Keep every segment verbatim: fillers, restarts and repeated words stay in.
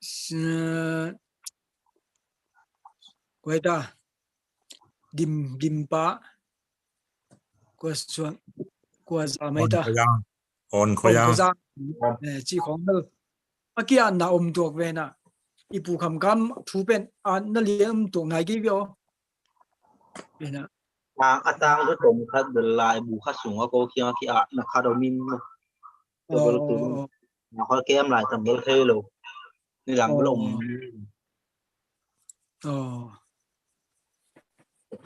s-, kua hi ta, Dim, Dimpa, kua suan, kua za mai ta. On Khoya. On Khoya. Eh, ci khawng bel a ki-atna om tuak ve na. I Pu Kham Kam thu pen atna lian om tuak nai kei ve aw. Ve na. Tang, a tang thu tom khat bel laibu khat sung a ko kiang a ki-atna khat om in. Aw, aw, aw. Na khawl kem lai tam bel thei lo. Ni lam bel om. Aw. Aw.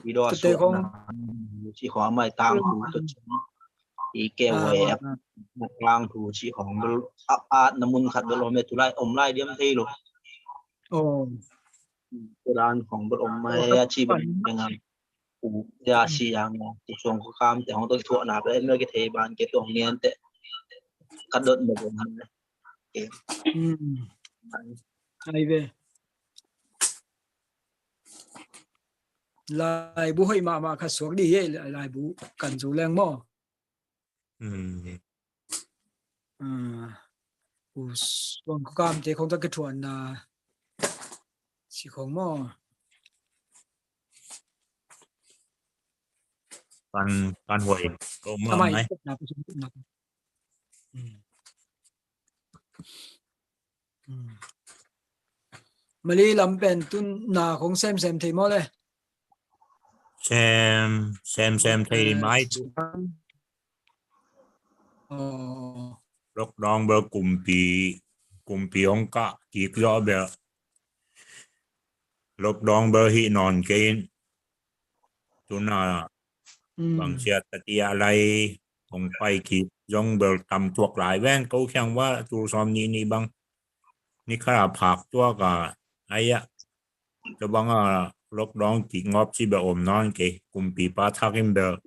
Video suak khong na, ci khong a mai tang thu tu ci. I ke we a tang thu ci khong bel a, atna mun khat bel om e, tu lai om lai diam thei lo. Aw. Tu dan khong bel om mai a ci bel ngam. Pu ya si yang, pu suang ko kam te hong to thuak na pe, me ki thei ban ke tong nian te. Ka dot mo ko han. Ai ve. Laibu hoih mahmah khat suak di hi, laibu kan zu leng maw. Pu suang ko kam te khong ta ki thuak na. Si khong maw. Kan, kan huai ko maw nai. Mali lam pen tun na khong semsem thei maw le. Sem, semsem thei mai tu. Aw. Lockdown bel kumpi, kumpi hong kah kik zawh bel. Lockdown bel hi nawn kei in. Tuna bang sia tatia lai hong pai kik zong bel tam tuak lai ven ko khiang va tu sawm ni ni bang. Ni kha phak tuak a ai a. Tua banga lockdown kik ngawp ci bel om nawn kei, kumpipa thak in bel.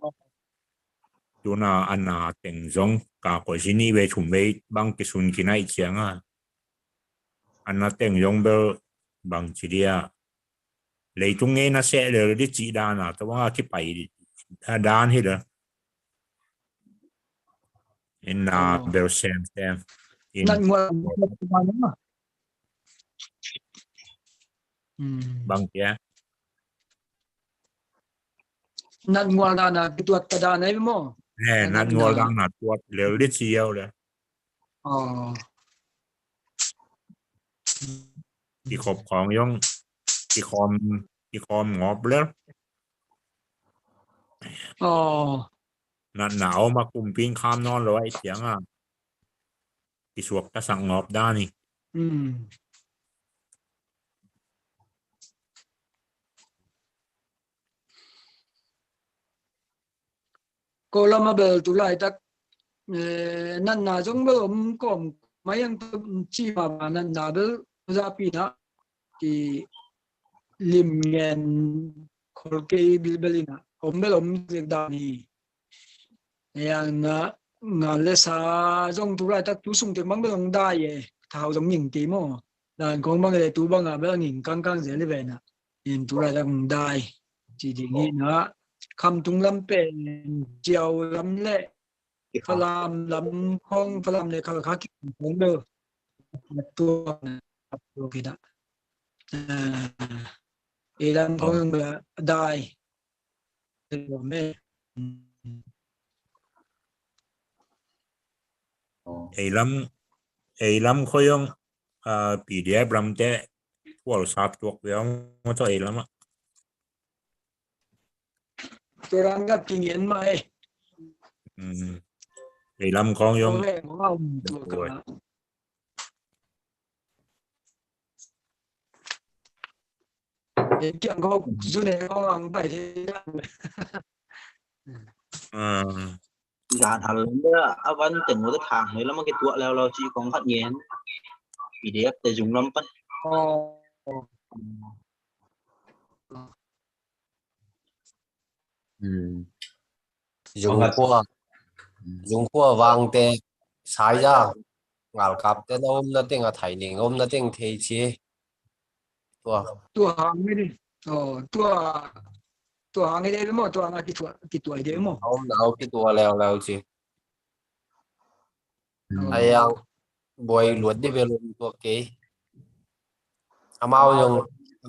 Tuna a na teng zong ka koi si nih vei thum vei bang kisun kinaih cianga. A na teng zong bel bang ci dia. Leitung ngei na seh lel di cih dana tua banga kipai a dan hi lel. In na bel sem sem. In nat ngual. Bang kia. Nat ngual dana kituat ta dana hi maw. Eh, nat ngual dana tuat lel di ci yau le. Aw. Kikhop khong yong, kikhom, kikhom ngop lel. Aw. Natna om a kumpi in kham nawn lo ai tiang a. Kisuak ta sak ngawp dan hi. Ko lam a bel tu laitak, eh, natna zong bel om kawm mai ang tu ci mama natna bel zapi na ki lim ngen khol kei bilbel ina om bel om zek dan hi. Yang na ngal le sa zong tu laitak tu sung teng bang bel ong dai e. Thau zong ning kei maw. Dan kong bang le tu bang a bel ning kangkang zel i ve na. In tu laitak ong dai. Ci ding hi na. Khamtung lam pen ciau lam le Falam lam khong, Falam le Khalkha ki khong bel. Tu na tu ki da. Ei lam khong bel dai. Ei lam, ei lam khoi ong, ah, P D F lam te kual sap tuak ve ong to ei lam a. Tua ram ka kingen mai. Ei lam khong yong. Ei kiang khong zune khong ang pai the. Zan hal lam a van teng ua thang hei lam a kituak leuleu ci kong khat ngen. P D F te zung lam pan. Zungkhua, zungkhua vangte saiza ngalkapte na omna teng a thaining omna teng thei ci. Tua. Tua hang i di. Aw, tua, tua hang i di maw, tua hang a kitua, kitua i di maw. Omna au kitua leuleu ci. Ai ang buai luat di bel om tua kei. Amau zong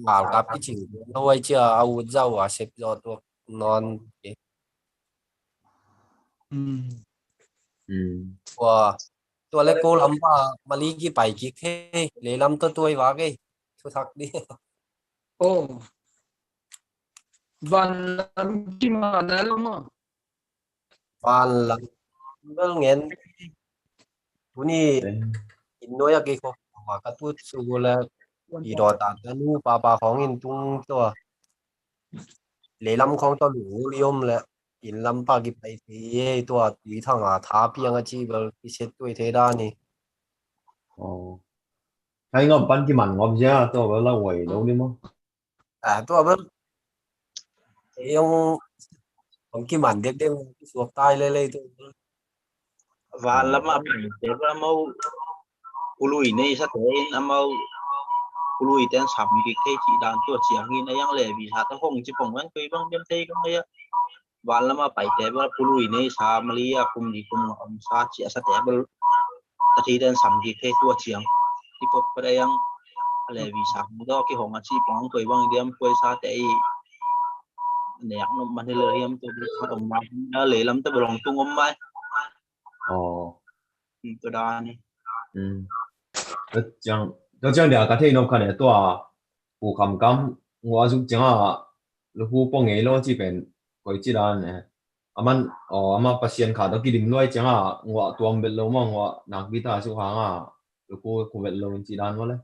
ngalkap kicing lo ai cia a ut zau a sep zaw tuak nawn. Tua tua le ko lam pa mali kipai kik thei, lei lam tawh tuai vak ei. Thuthak di. Oh. Van lam kiman a lo maw? Van lam bel ngen. Tuni inn nuai a kei khawk a ka tut su le i dawt a ka nu papa khawng in tung tua. Lei lam khawng tua lu li om le inn lam pa kipai thei ei tua tui thang a tha piang a ci bel kiset tuai thei dan hi. Hai ngam pan kiman ngam zia tua bel la uai lo ni maw? A tua bel ei hong kiman dekdek suak tai lelei tua bel. Van lam a pai te bel amau pului nei sa te in amau pului ten sam kik thei ci dan tua ciang in a yang le visa ta hong ci pong wan koi bang dem thei kong a ya. Van lam a pai te bel pului nei sa mali a kum li kum nga om sa ci a sa te bel ta thi den sam kik thei tua ciang. Ki pop pa da yang a le visa hong daw ki hong a ci pong koi bang diam koi sa te i nek nop man hi le hiam tua bel khat om mai a le lam ta bel hong tung om mai. Tua dan hi. Tua ciang dia ka thei nop khat ne tua Pu Kham Kam ngua zuk cianga lukhu pua ngei lo ci pen koi ci dan ne. Aman aw ama Pasian kha tawh kidim luai cianga ngua tuam bet lo maw, ngua nak bita suk hanga lukhu khu bet lo ci dan maw le.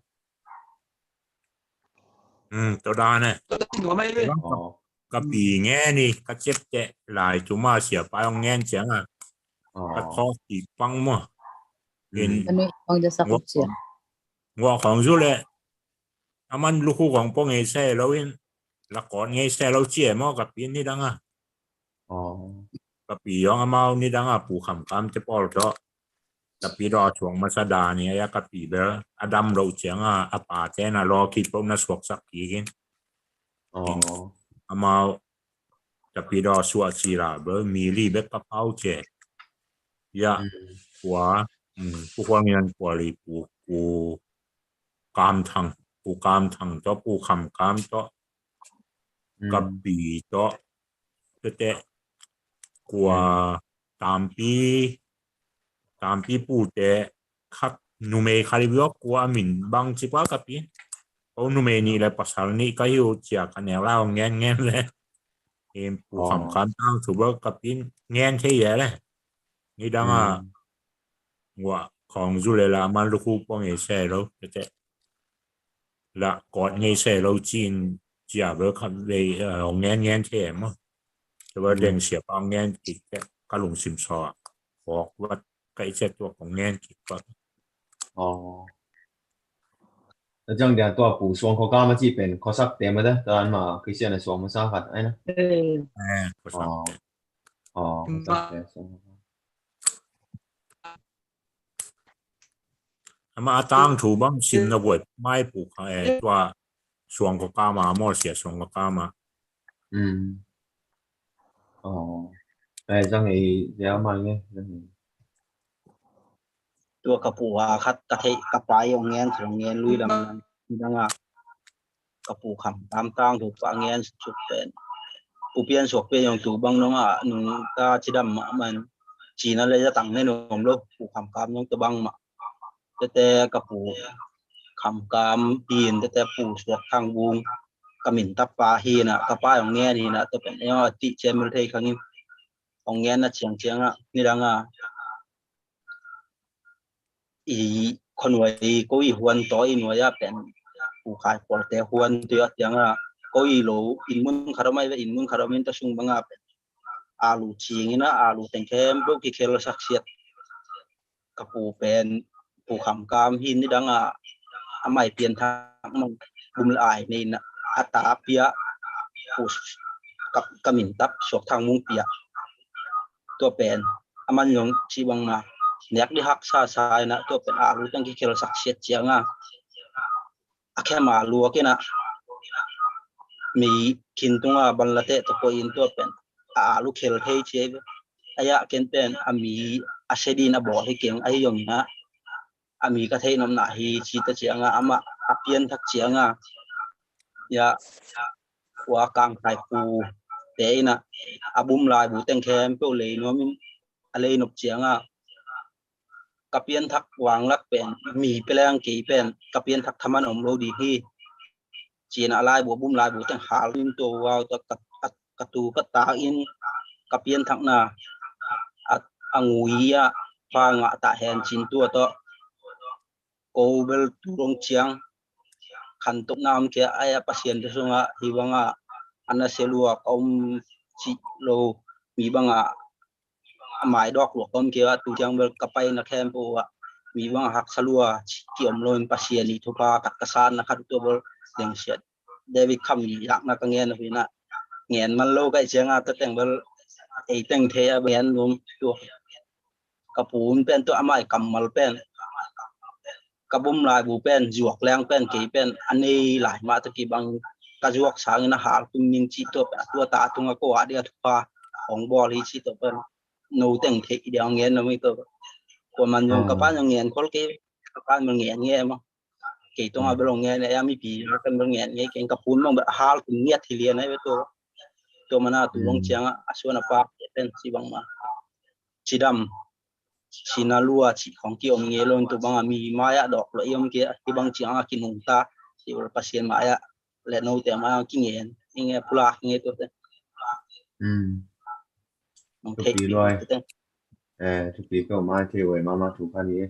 Tua dan e. Ka pi ngen hi ka ciapteh lai tuma siapa hong ngen cianga ka thawk kik pang maw. In ngua khawng zu le aman lukhu khawng pua ngei se lo in lakawt ngei se lo cia maw ka pi nidanga. Ka pi hong amau nidanga Pu Kham Kam te pawl tawh Tapidaw a suak masa dan hi a, Kapi bel a dam loh cianga a pate na law khit peuh na suaksak kik in. Amau Tapidaw a suah cila bel mi li bek ka pau ce. Ya kua Pu Hual Ngian kua li Pu Kam Thang, Pu Kam Thang tawh Pu Kham Kam tawh Kapi tawh tete kua tampi tampi pute khat numei khat i biawk kua a min bang ci pua Kapi. Ko numei nih le pasal nih ka hi uh cia ka nek lai hong ngen ngen le. Pu Kham Kam tang thu bel Kapi ngen thei e le. Nidanga ngua khawng zu le la man lukhu pua ngei se lo tete. La kawt ngei se lo cin cia bel khat vei hong ngen ngen thei e maw. Tua bel deng siapa hong ngen kik tek ka lungsim saw a. Kawk vat ka i cet tua kong ngen kik vat. Aw. Tua ciang dia tua Pu Suang Khua Kam a ci pen khuasak te mah te, tua dan mah Christian a suang masa khat ai na. Khuasak te. Aw, khuasak te suang. Ama a tangthu bang sim na buai mai Pu Kham, eh, tua Suang Khua Kam a maw, Sia Suang Khua Kam a. Aw. Ai zang ei zia mai nge. Tua ka pu a khat ka theih ka pai hong ngen khat hong ngen lui lam nang a ka Pu Kham Kam tangthu pa ngen suk pen Pu Pian Suak Pian zong tu bang nong a nung ka cidam mah man cina le zatang ne nuam lo Pu Kham Kam zong tu bang mah. Tete ka Pu Kham Kam hin tete Pu Suak Thang Vung ka min tapa hina ka pa hong ngen hina tua pen eng a ti ciamil thei khangin hong ngen na ciang ciang a nidang a i khuanuai ko i huan taw i nuai a pen Pu Khai Kualte huan tui a ciang a ko i lo inn mun khat om ai ve inn mun khat om in ta sung bang a pen alu cing in a alu teng khempeuh kikhel saksiat ka pu pen Pu Kham Kam hi nidang a a mai pian thak mang bum le ai nei na a ta pia Pu ka min tap Suak Thang Mung pia tua pen a man zong ci bang ma nek di hak sa sa in a tua pen alu teng kikhel saksiat ciang a a khem a luak in a mi khin tung a ban la teh tawh koih in tua pen a alu khel thei ci ai ve. A yah ken pen a mi a se din a bawl hi keng ahi zong in a a mi ka theih nopna hi ci ta ciang a amah a pianthak cianga, ya, kua kangthai pu te ina a bum laibu teng khempeuh lei nuamin a lei nop cianga, ka pianthak vanglak pen mi peleng kei pen ka pianthak thaman om lo ding hi. Cina a laibu, a bum laibu teng hal in tua vau tua ka, ka, ka tu ka tak in ka pianthakna a, a ngui a pa ngah ta hen cin tua tawh ko bel tu dong ciang khantohna om kei a, ai a Pasian te sungah hi bangah a nasia lua ka om cih lo mi bangah a mai dawk luak ka om kei a, tu ciang bel ka paina khempeuh ah mi bangah haksa lua cih ki om loin Pasian i thupha khat ka sanna khat tua bel dengsiat David Kham i lakna ka ngen uh hi na, ngen man lo ka i cianga tua teng bel ei teng thei a ngen num tua ka pu un pen tua amah i kammal pen ka bum laibu pen zuak leng pen kei pen a nei lai mah tawh kibang ka zuak sangin a hal tum ning cih tua pen a tua ta tunga ko ah dia thupha hong bawl hi cih tua pen no teng theih dia hong ngen no mi tua tua man zong ka pan zong ngen khol kei ka pan zong ngen nge maw kei tonga bel hong ngen a mipi kan bel ngen nge kei ka pun mong bel a hal tum ngiat hi lian ai tua tua mana tu long cianga a suan a pak pen ci bang ma cidam sina lua cih khong ki om ngei lo in tu banga mi mai-ah dawk lo i om kei a kibang cianga kinungta ci ul Pasian mai-ah le note mai-ah kingen i nge pulak i nge tuate. Nong thei thupi luai. Thupi ko mai thei wai mama thu khan i.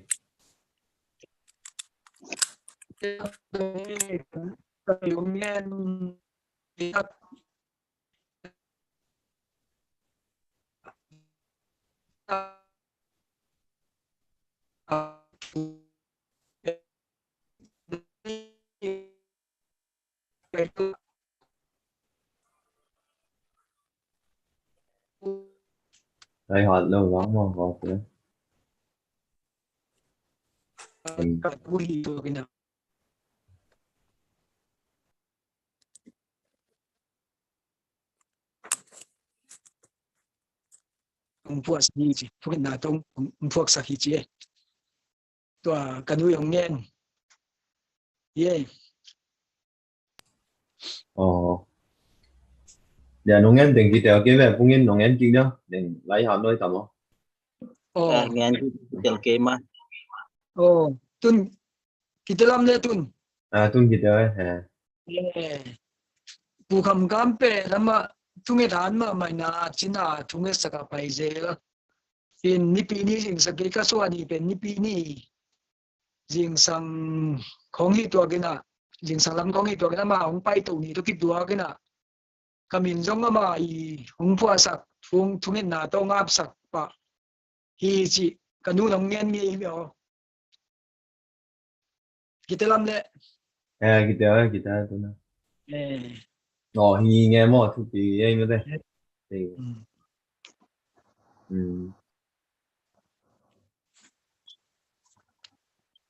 Lai hat lo vang mawng vang te. Ka pu hi tua kina. Hong phuaksak hi ci, thungetna tawh hong phuaksak hi ci e. Tua ka nu hong ngen. Ye. Aw. Dia nong ngen teng kite a kei ve pungin nong ngen kik dia. Teng lai hat noi tam aw. Aw. Ngen kik tel kei ma. Aw. Tun kite lam le tun. Ah, tun kite ve. Pu Kham Kam pen amah thunget han mahmah ina cina thungetsak a pai zel. In nipi ni zingsang kei ka suah ni pen nipi ni zingsang khong hi tuak ina zingsang lam khong hi tuak ina amah hong paito ni tawh kituak ina ka min zong amah i hong phuahsak thung thungetna tawh ngapsak pah hi cih ka nu nong ngen ngei hi aw. Kite lam le. Eh, kite, eh, kite, tuna. Eh. No, hi nge mo, thupi, eh, mo te. Eh.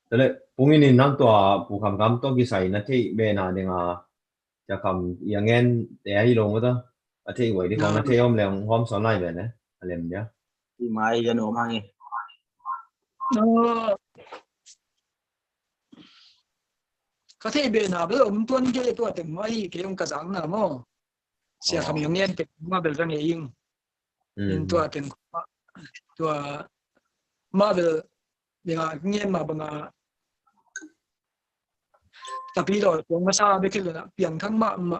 Tale, pungin in nang tua, Pu Kham Kam tua kisai na thei, be na ding a, Cia Kham i a ngen te ahi lo mawta a thei uai di kong na thei om leng hom sawn lai ve ne a lem dia. I mai ya no mang e. Ka thei be na bel om tuan ke tua teng mai ke ong ka zang na mo. Sia Kham i a ngen te ma bel zang e ing. In tua teng tua ma bel dinga ngen ma banga tapi lo tuang masa be kil na piang thang ma ma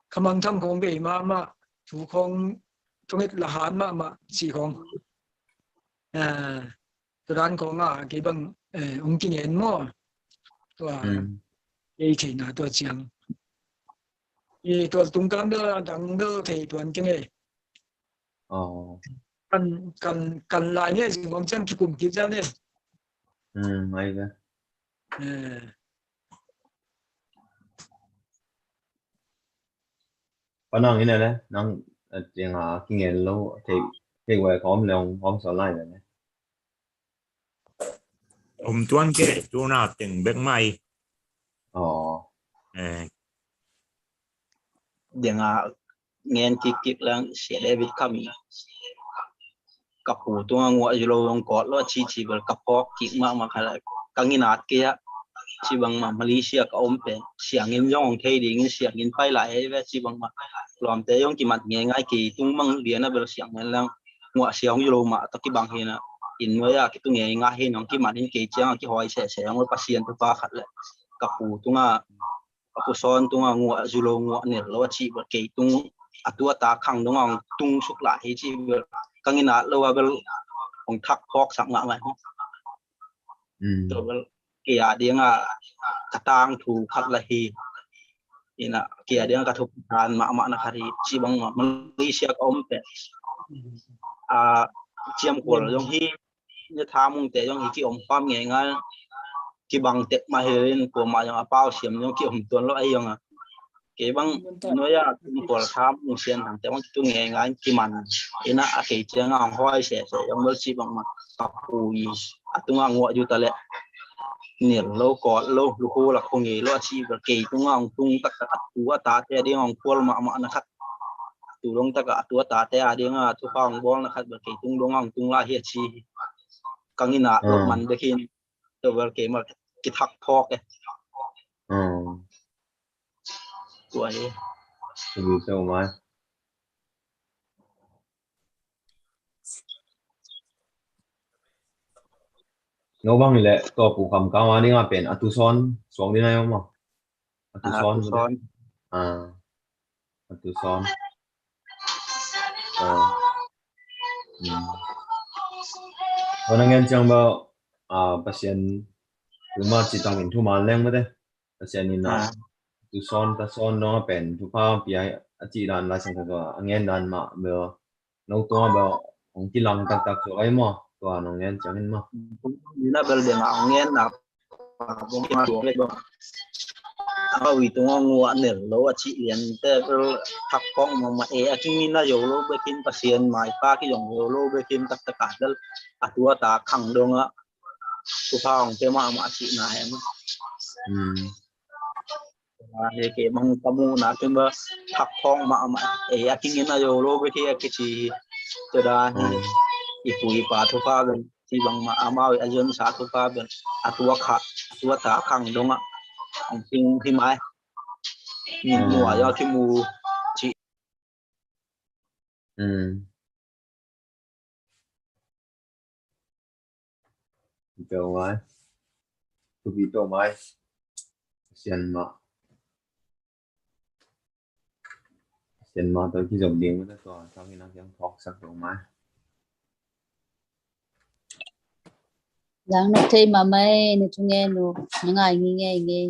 kamang thang khong be ma ma thu khong thungit la han ma ma si khong turan khong a ke bang ung kingen mo tua ei thei na tua chiang i tua tung kam bel dang bel thei tuan kenge. Kan kan kan lai ne jing om chan kikum kit chan ne. Mai ga. Panang ina le nang jing a kingen lo thei thei wai kom leong kom so lai ne. Om tuan ke tuna teng bek mai. Aw. Dinga ngen kik kik lang sia David kami ka pu tunga nguah zilo long kot lo chi chi bel ka phok kik ma ma khala ka nginat ke a Ci bangmah Malaysia ka om pen siangin zong hong thei dingin siangin pai lai hi ve. Ci bangmah lawmte zong kimat ngeingai, kei tung bang lian a bel siangin lang nguah sia hong zu lo mah tawh kibang hi na, inn nuai a kitung ngeingai hi na, hong kimat in kei ciang a kihawi sehseh hong Pasian thupha khat le ka pu tunga, ka pu Sawn tunga nguah zu lo, nguah nel lo a cih bel kei tung a tu a ta khang dong a hong tung suk lai hi cih bel ka nginat lo a bel hong thak phawk sak ngah ngai hi. Tua bel kei a dinga ka tangthu khat la hi. Ina kei a dinga ka thupi dan mahmah na khat hi. Ci bangmah Malaysia ka om pen a ciam kual zong hi, nya thamungte zong hi ki om pam ngeingai, kibang tek mah hi in kuamah zong a pau siam zong ki om tuan lo ahi zong a. Kei bang nuai a tung kual tham ung sian thangte bang kitung ngeingai kiman ina a kei cianga hong hawi sehseh zong bel ci bangmah ka pu i a tunga nguah zu ta leh nil lo kawt lo lukhu lak khu ngei lo a ci bel kei tunga hong tung taktak a tu a tate a ding hong kual mahmah na khat, tu dong taka a tu a tate a dinga thupha hong bawl na khat bel kei tung dong hong tung lai hi a ci hi. Ka nginat lo man bek hi. Tua bel keimah kithak phawk e. Tua hi. Umi tau mai. No bang le tua pu kam kama dinga pen a tu Sawn suang dina yo ma. A tu Sawn. A tu Sawn. Tua na ngen ciang bel Pasian tuma ci tangin thuman leng mate. Pasian in a tu Sawn ta Sawn dong a pen thupha pia a cih dan Lai Siangtho tua a ngen dan mah bel no tua bel hong kilang taktak tua ai maw, tua nong ngen ciangin maw. Na bel deng a hong ngen na a wi tung a nguah nel lo a cih lian te bel thak kong mama e a kingin a yo lo bekin Pasian mai pa ki yong yo lo bekin taktak a bel a tu a ta khang dong a thupha hong pia mahmah cihna hi. He kei bang ka muhna kin bel thak phawk mahmah e a kingin a yo lo bek hi a kici hi. Tua dan hi. I pu i pa thupha bel ci bangmah amau i a zonsa thupha bel a tu a kha a tu a ta khang dong a hong ping hi mai. Min mua yo kimu ci. Tau mai. Thupi tau mai. Sian mah. Sian mah tau kizom ding mah tau. Tau kina kiang phawk sak tau mai. Yang nuk thei mah mai, na thu ngen uh, na ngai ngi ngei ngei.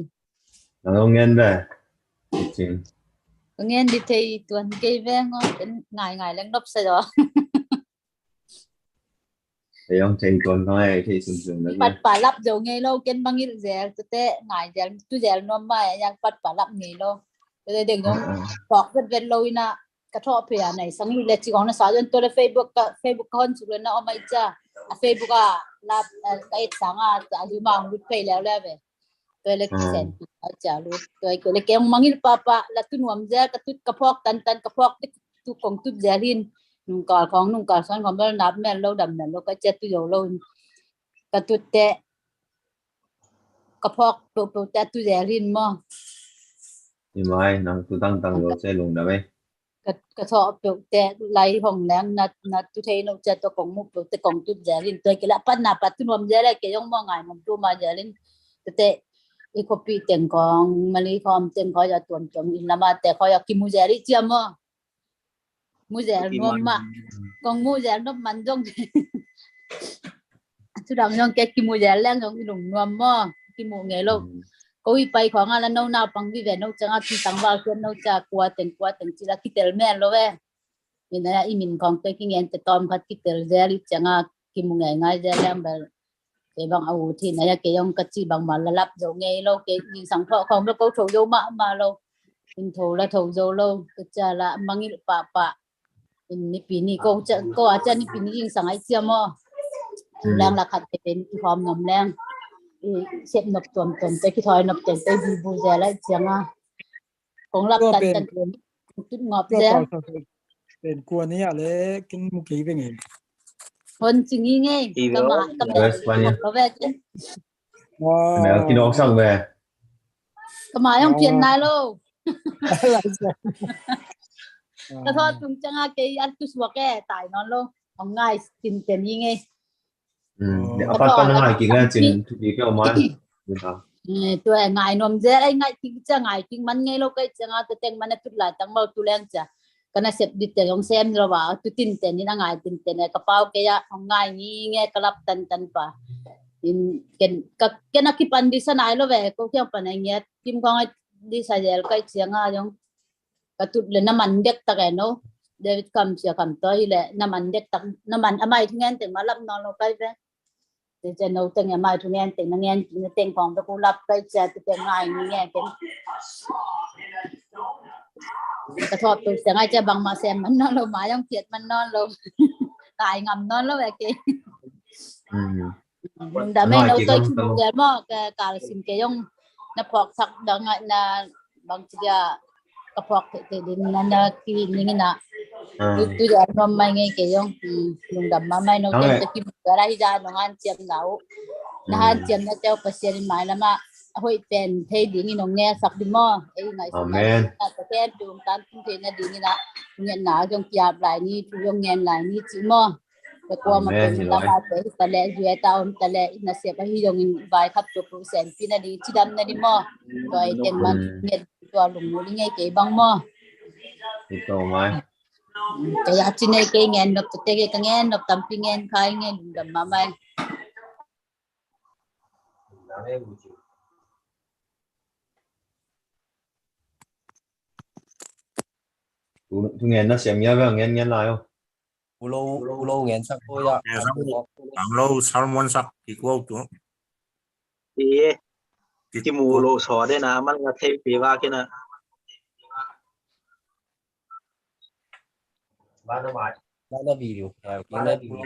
Nang ong ngen ve. Cing. Ka ngen di thei tuan kei ve ngo, ken ngai ngai leng nop sa zaw. Ei ong thei tuan ngai, thei sun sun leng. Pat pa lap zaw ngei lo, ken bang il zel, tu te ngai zel, tu zel nuam mai, yang pat pa lap ngei lo. Tu te deng zong pok vet vet lo ina, ka thawh phei a nai sang hi le ci kong na sa zon tua le Facebook ka, Facebook ka hon suk le na om ai cia. A Facebook a la, ka et sang a, a zuma ang lut phei leu le ve. Tua le kisen pi a cia lut. Tua ke le keng mangil papa la tu nuam zel ka tut ka phawk tan tan ka phawk tik tu kong tut zel hin. Nung kal khong nung kal son khong bel nap mel lo dam mel lo ka cia tu yo lo hin. Ka tut te ka phawk peuh peuh te tu zel hin maw. Hi mai nang tu tang tang lo cia lung dam e. Ka, ka thawh peuh te lai hong leng na, na tu thei no cia tua kong muh peuh te kong tut zel in tua kila pat na pat tu nuam zel e ke yong maw ngai nuam tu ma zel in. Tua te i khopi teng kong mali khom teng khoi a tuam tuam in lama te khoi a kimu zel i cia maw. Mu zel nuam ma. Kong mu zel nuam man zong. Tudang zong ke kimu zel leng zong i lung nuam maw. Kimu ngei lo. Ko i pai khong a la no nau pang vive no ciang a ki tangval suan no cia kua teng kua teng ci la kitel mel lo ve. Ina i min khong te kingen te tawm khat kitel zel i ciang a kimu ngei ngai zel leng bel. Kei bang a u thi na ya kei ong ka ci bang ma la lap zo ngei lo kei zingsang tho khong lo ko tho zo ma ma lo. In tho la tho zo lo ka cia la mangil pa pa. In nipi ni ko cia ko a cia nipi ni zingsang ai cia maw. Lang la khat te pen i hom nom leng. I sep nop tuam tuam te ki thoi nop tuam te bu bu zel ai ciang a. Kong lap tan tan tut ngop zel. Pen kua ni a le kin mu kei ve ngei. Hon ci ngi ngei. Kama kama ko ve kin. Mel kinawksak ve. Ka mai hong pian nai lo. Ka thawh tung cianga kei an tu suak e, tai nawn lo. Hong ngai tinten hi ngei. A pat pan a ngai kik le cin thupi peuhmah. Tua e, ngai nuam zel, ei ngai kik cia, ngai kik man ngei lo kei cianga, tua teng man a tut lai tang mau tu leng cia. Ka nasep dite hong sem lo va, tu tinten in a ngai tinten e, ka pau kei a hong ngai ngi nge ka lap tantan pa. In ken ka, ken a kipan disa nai lo ve, ko kiang pan a ngiat kim kong a disa zel kai cianga zong ka tut le na man dektak e no. David Kam sia Kam to hi le na man dektak, na man a mai thu ngen teng ma lap nawn lo kai ve. Te cia no teng a mai thu ngen teng na ngen na teng kong be ku lap kai cia, te teng ngai ngi nge ken. Ka thawh tu cia ngai cia bangmah sem man nawn lo, mai hong piat man nawn lo. Kai ngam nawn lo e kei. Lungdam e no, toi thu mu gel maw, ka kal sim kei zong na phawk sak dang a na bang ci dia ka phawk thei thei din na na ki ning ina. Tu tu dia nuam mai ngei kei zong. Lungdam mahmah e no, ken ka ki mu gel a hi dia nong hanciam na uh. Na hanciam na teu Pasian in mai lama a hoih pen thei ding in hong nge sak di maw. Ei ngai sim na ta ken tung tan tung thei na ding ina. Ngen na zong kiap lai ni, thu zong ngen lai ni ci maw. Ka kuama pen lama te hi ta le, zui ta om ta le, nasep ahi zongin vai khap tua pu senpi na ding, cidam na ding maw. Tua i teng man ngen tua lungmu ding ei kei bang maw. Ka ya ci nei kei ngen nop ta te kei ka ngen nop tampi ngen khai ngen lungdam mahmah e. Thu ngen na siam ia ve, ngen ngen lai o. Ulo ulo ngen sak ko ia. Ngen sak ko. Ang lo sermon sak kikuau tu. Iye. Kimu lo so de na man nga thei pe va kina. Bana video. Bana video.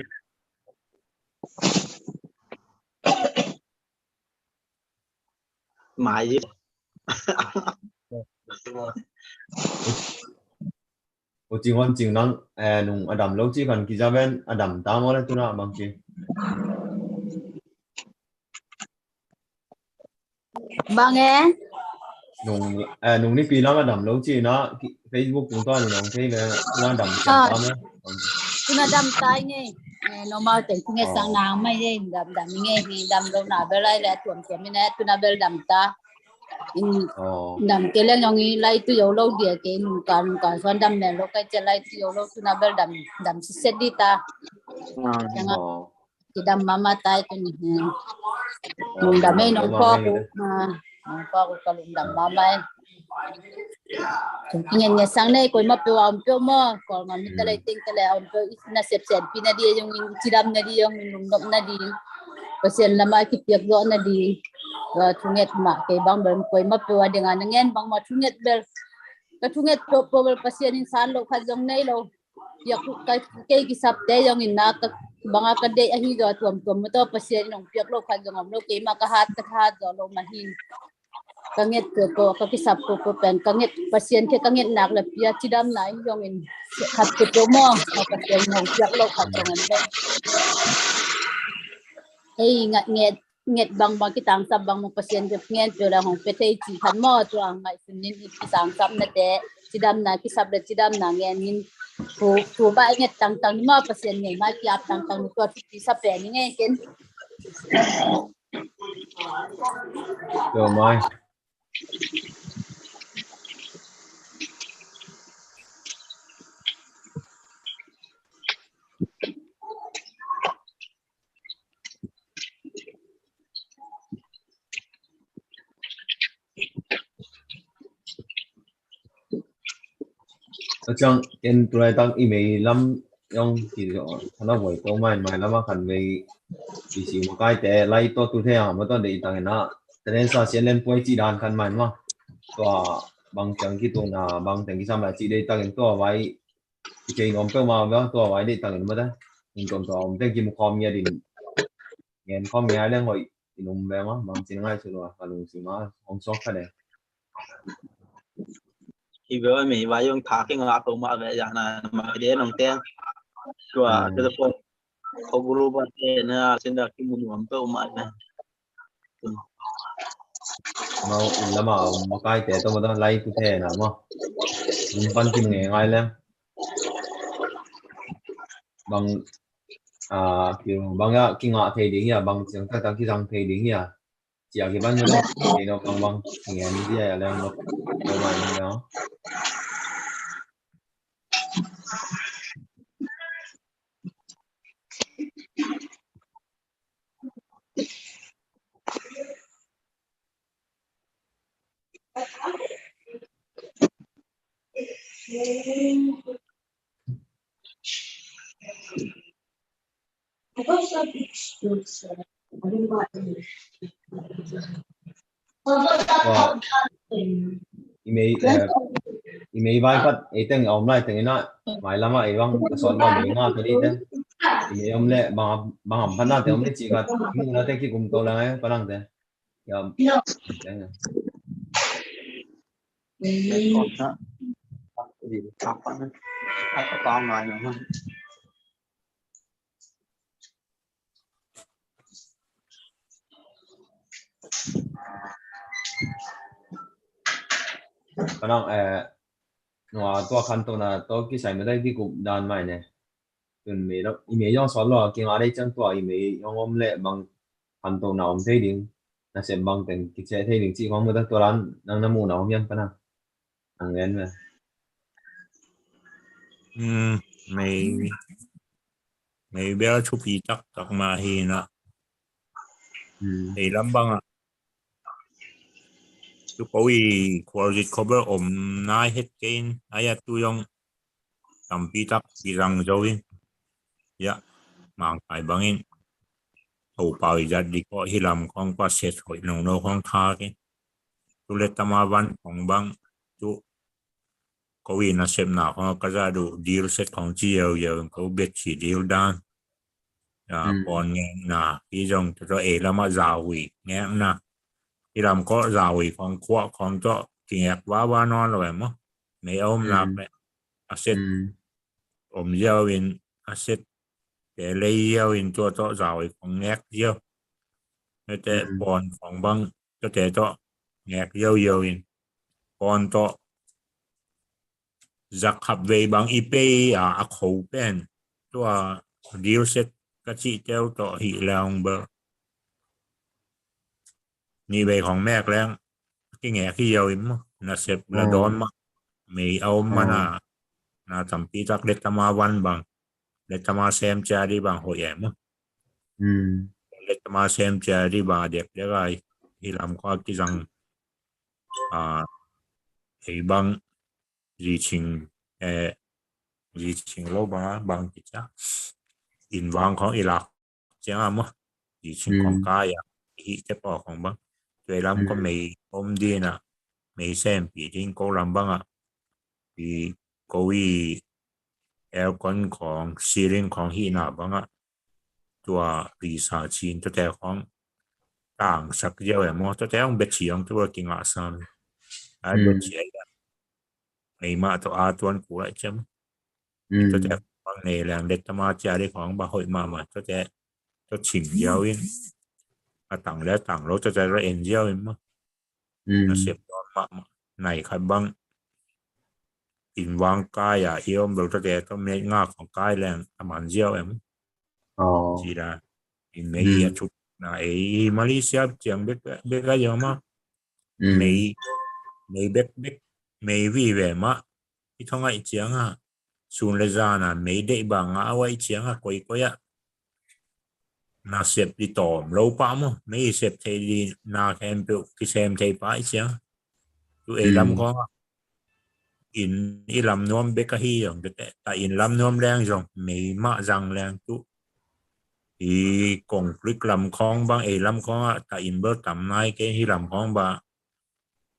Mai. Ua cing hon cing nang, eh, nung a dam lo ci kan kiza ven, a dam ta maw le tuna bang ci. Bang e? Nung, eh, nung nipi lam a dam lo ci na, Facebook tung tuan nong thei le, tuna dam ta maw. Tuna dam ta ngei. Eh, normal teng nge sang nang mai ngei, dam dam ngei, dam lo na bel lai le tuam tuam ne, tuna bel dam ta. In dam ke le nong i lai tu yo lo dia ke nung ka nung ka suan dam ne lo kai ce lai tu yo lo tuna bel dam dam si set di ta. Kidam mama tai tu ni. Lungdam e nong pua ku ma nong pua ku ka lungdam mama e. Ingen nge sang nei koi ma pe wa om pe mo kol ma mi ta lai ting ta lai om pe i na sep sen pi na di yong in kidam na di yong in lungdam na di. Pasian lama kipiak zo na di. Wa thunget ma kei bang bel koi ma pe wa ding a na ngen bang ma thunget bel. Ka thunget to po bel Pasian in san lo khat zong nei lo. Piak ka kei kisap te zong in na ka banga ka deih ahi zaw tuamtuam maw taw Pasian in hong piak lo khat zong om lo, keima ka hat ka hat zaw lo mah hi. Ka nget peuhpeuh ka kisap peuhpeuh pen ka nget Pasian khe ka nget nak le pia cidamna in zong in khat peuhpeuh maw Pasian in hong piak lo khat zong om lo. Hei ngat nget nget bangbang kitangsap bangbang Pasian khe ngen peuh le hong pia thei ci khat maw tua ngaihsun in i kitangsap nate cidamna kisap le cidamna ngen in thu thu ba nget tangtang ni maw Pasian ngei ma kiap tangtang ni tua thupi sa pen ni ngei ken. Tua mai. Aciang ken tulaitak i mei lam yong ki hana voi ko mai mai lama khan vei i si makaite lai to tu thei a ma to dei tangin a tenen sa sian len puai ci dan khan mai ma tua bang ciang ki tuna bang ciang ki sam lai ci dei tangin tua vai i cei nuam peuh ma tua vai dei tangin ma ta in tuam tua om teng ki mu khawm ngia din ngen khawm ngia leng hoih in um ve ma bang cin ngai su lua ka lung si ma hong suak kha dei. Hi ve mi vai yong tha ki ngak lo ma ve ya na ma de nong teng. Tua telephone ko group a te na sin da ki mu nuam peuh ma ve. Mau inn lamah a om makaite tawh maw, lai tu thei na maw. Inn pan kim ngei ngai lem. Bang, ah, ki, bang a kingah thei ding hia, bang ciang taktak kizang thei ding hia. Ciah kiban maw, kei no bang bang, kingen dia ya lem no. Ko mai no. Tua, i mei, eh, i mei vai khat ei teng a om lai teng ina, mai lama ei bang a sawt bang mei nga ka di te. I mei om le bang, bang am pan na te om le ci khat, i mu na te ki kum to le ngai pa lang te. Ya. Ka nang, eh, nua tua khantohna tawh kisai mah dai kikup dan mai ne. Tun mei lo, i mei zong sawt lo a, kinga dei ciang tua i mei zong om leh bang khantohna om thei ding, nasep bang teng kiciah thei ding cih khong mah tua dan nang na muhna om hiam ka nang? Nang ngen ve. Hmm, mei, mei bel thupi taktak mah hi na. Hmm. Ei lam bangah tu ko i khualzin khuabel om nai het kei in, ai a tu zong tampi tak kizang zo in. Ya, Mangkai bangin Topa i zat ding kawh hi lam khong kua set hoih nungno khong thak in. Tu le tama van khong bang tu ko i nasepna khong ka zat uh dil set khong ci yau yau in ko bet ci dil dan. Ya, pon ngekna hi zong tu ei lamah zahui ngekna. Hi lam kawh zahui khong khuah khong tawh kingek vava nawn lo em maw. Mei a om nak le a set om ziau in, a set te lei ziau in tua tawh zahui khong ngek ziau. Mete pon khong bang tuate tawh ngek ziau ziau in, pon tawh zakhap vei bang i pei a, a kho pen tua dil set ka cih teu tawh hi leong bel. Ni vei khong mek leng kingek hi ziau in maw. Nasep la dawn mah. Mei a om mana na tampi tak letama van bang, letama sem cia di bang hoih em maw. Letama sem cia di bang a dekdek ai hi lam khua kizang. A, ei bang zicing, eh, zicing lo bang a bang kicia in vang khong i lak ciang a maw. Zicing khong kai a i hih te paw khong bang. Tua i lam ko mei om dina, mei sempi ding ko lam bang a. I ko i aircon khong, ceiling khong hihna bang a. Tua risa cin tuate khong tangsak ziau em maw. Tuate khong betsi khong tua kingah sam. Ai betsi ai da. Mei mah tawh a tuan ku lai ciam. Tuate khong nei leng letama cia di khong ba hoih mahmah. Tuate tua cing ziau in. A tang le tang lo tuate ra en ziau in maw. Nasep dawn mahmah. Nai khat bang in vang kai a i om bel tuate tua met nga khong kai leng a man ziau em. Ci da. In mei a thuk na ei Malaysia ciang bek bek a ziau mah. Mei, mei bek bek, mei vive mah. I thong ai ciang a sun le zan a mei deih bang a wai ciang a koi koi a nasep di tawm lo pah maw. Mei sep thei di na khempeuh kisem thei pah i ciang. Tu ei lam khong a in i lam nuam bek a hi zong tete ta in lam nuam leng zong mei mah zang leng tu i kongklik lam khong bang ei lam khong a ta in bel tam nai kei hi lam khong ba.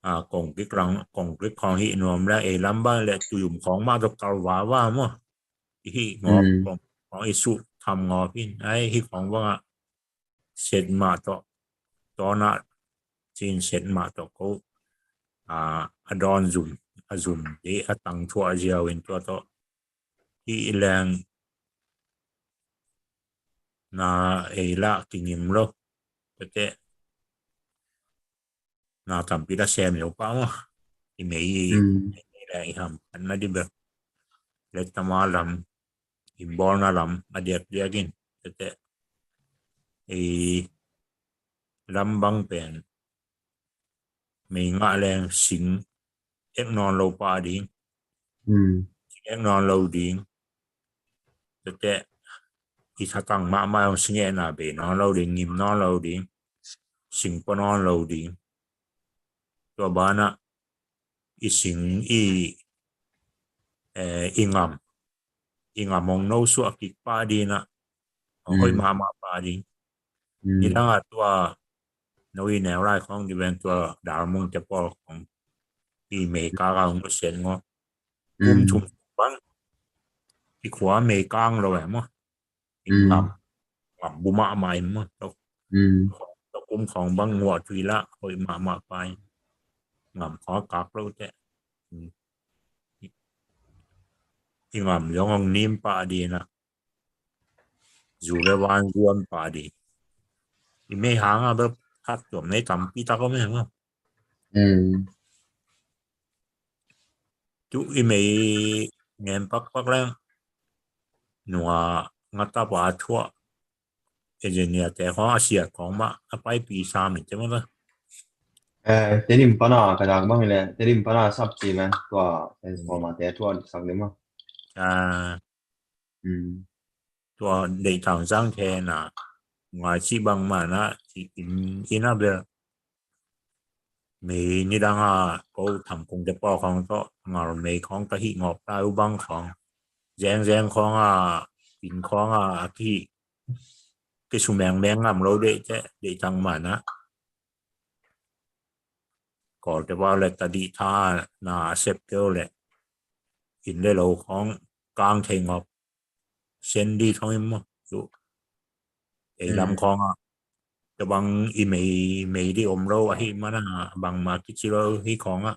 A, kongklik lang, kongklik khong hi nuam le ei lam bang le tuyum khong mah tawh kal vava maw. I hi ngawk khong i suh tham ngawk in ai hi khong bang a set mah tawh tawna cin set mah tawh ko a, a dawn zum, a zum di a tang thuah ziau in tua tawh hi leng na ei lah kingim lo. Tete na tampi la sem lo pa maw. I mei i, mm, i ham pan na di bek. Let tama lam, i bawlna lam a diak diak in. Tete i lam bang pen mei ngah leng sing ek nawn lo pa ding. Mm. Sing ek nawn lo ding. Tete i thatang mahmah hong sing ekna bei nawn lo ding, ngim nawn lo ding, sing pua nawn lo ding. Tua banah i sing i, eh, i ngam, i ngam hong no suah kik pa dinah hong hoih, mm, mahmah pa ding. Mm. Nidangah tua no i neu lai khong di ven tua Darmung te pawl khong i mei kaka hong nusiat ngawh. Kum, mm, thum bang i khua mei kang lo em maw. I, mm, ngam, ngam bu mahmah in maw. Tua, mm, tua kum khong bang nguah tui lah hoih mahmah pa in. Ngam khong kak lo te. Mm. I ngam zong hong nim pa dinah. Zu le van zuan pa di. I mei hanga bel phat tuam nei tampi tak om e maw. Mm. Tu i mei ngen pakpak leng nua ngata pa thuah. Engineer te khong a siat khong mah a paipi sa mi te maw ta. Eh, Tedim pana ka dak bang le, Tedim pana sap ci men tua transformer te thuah sak ni maw. Ah. Mm. Tua deih tang zang thei na ngai ci bang mana ci in, in a bel. Mei nidang a ko tham kung te pawl khong tawh ngal mei khong ka hih ngawp lai uh bang khong. Zeng zeng khong a, inn khong a, a kihih. Kisumeng meng ngam lo deih te, deih tang mana. Kawlte pa le tadih tha na a sep keu le inn le lo khong kang thei ngawp. Sen di thong in maw. Zu ei lam khong ah tua bang i mei, mei di om lo ahi mana bangma kici lo hi khong ah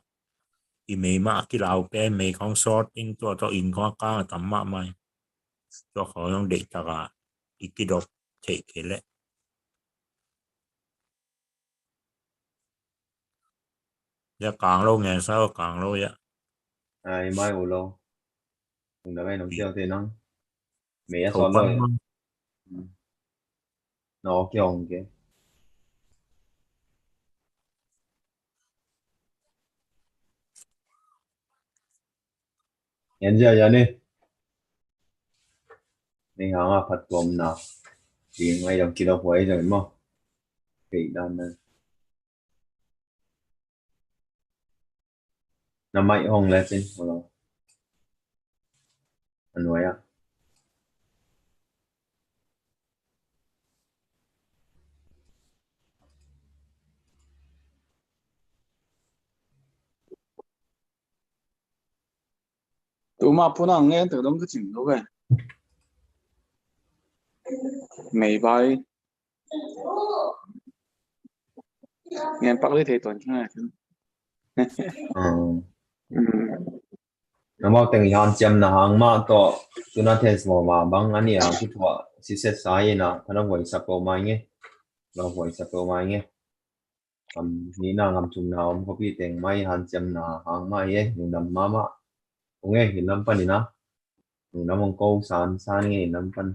i mei mah a kilau pen mei khong sawt in tua tawh inn khong ah kang a tam mahmah. Tua khong zong deih tak a i kidop theih kei leh. Ya kang lo ngen sa kang lo ya. Ai mai u lo. Tung da mai nong kiau te nang. Mei a sawt lo ya. No kiau hong ke. Yan zia yan e. Ni hanga phat tuamna ding ai dong kidop huai dong maw. Kei dan na. Na mai hong le cin hong lo. A nuai ah. Tuma puna ngen tek dong ka cing lo ve. Mei bai. Ngen pak li thei tuan keng ai. Na mau teng i hanciamna hang mah tawh tuna transformer bang a nih a kithuah siset sa hi na, ka na vuaisak peuhmah i nge. Ka na vuaisak peuhmah i nge. Ngam nihna ngam thumna om khuapi teng mah i hanciamna hang mah hi e, lungdam mahmah. Ung e, hi lam panin a. Lungdam ung ko san san nge, hi lam pan.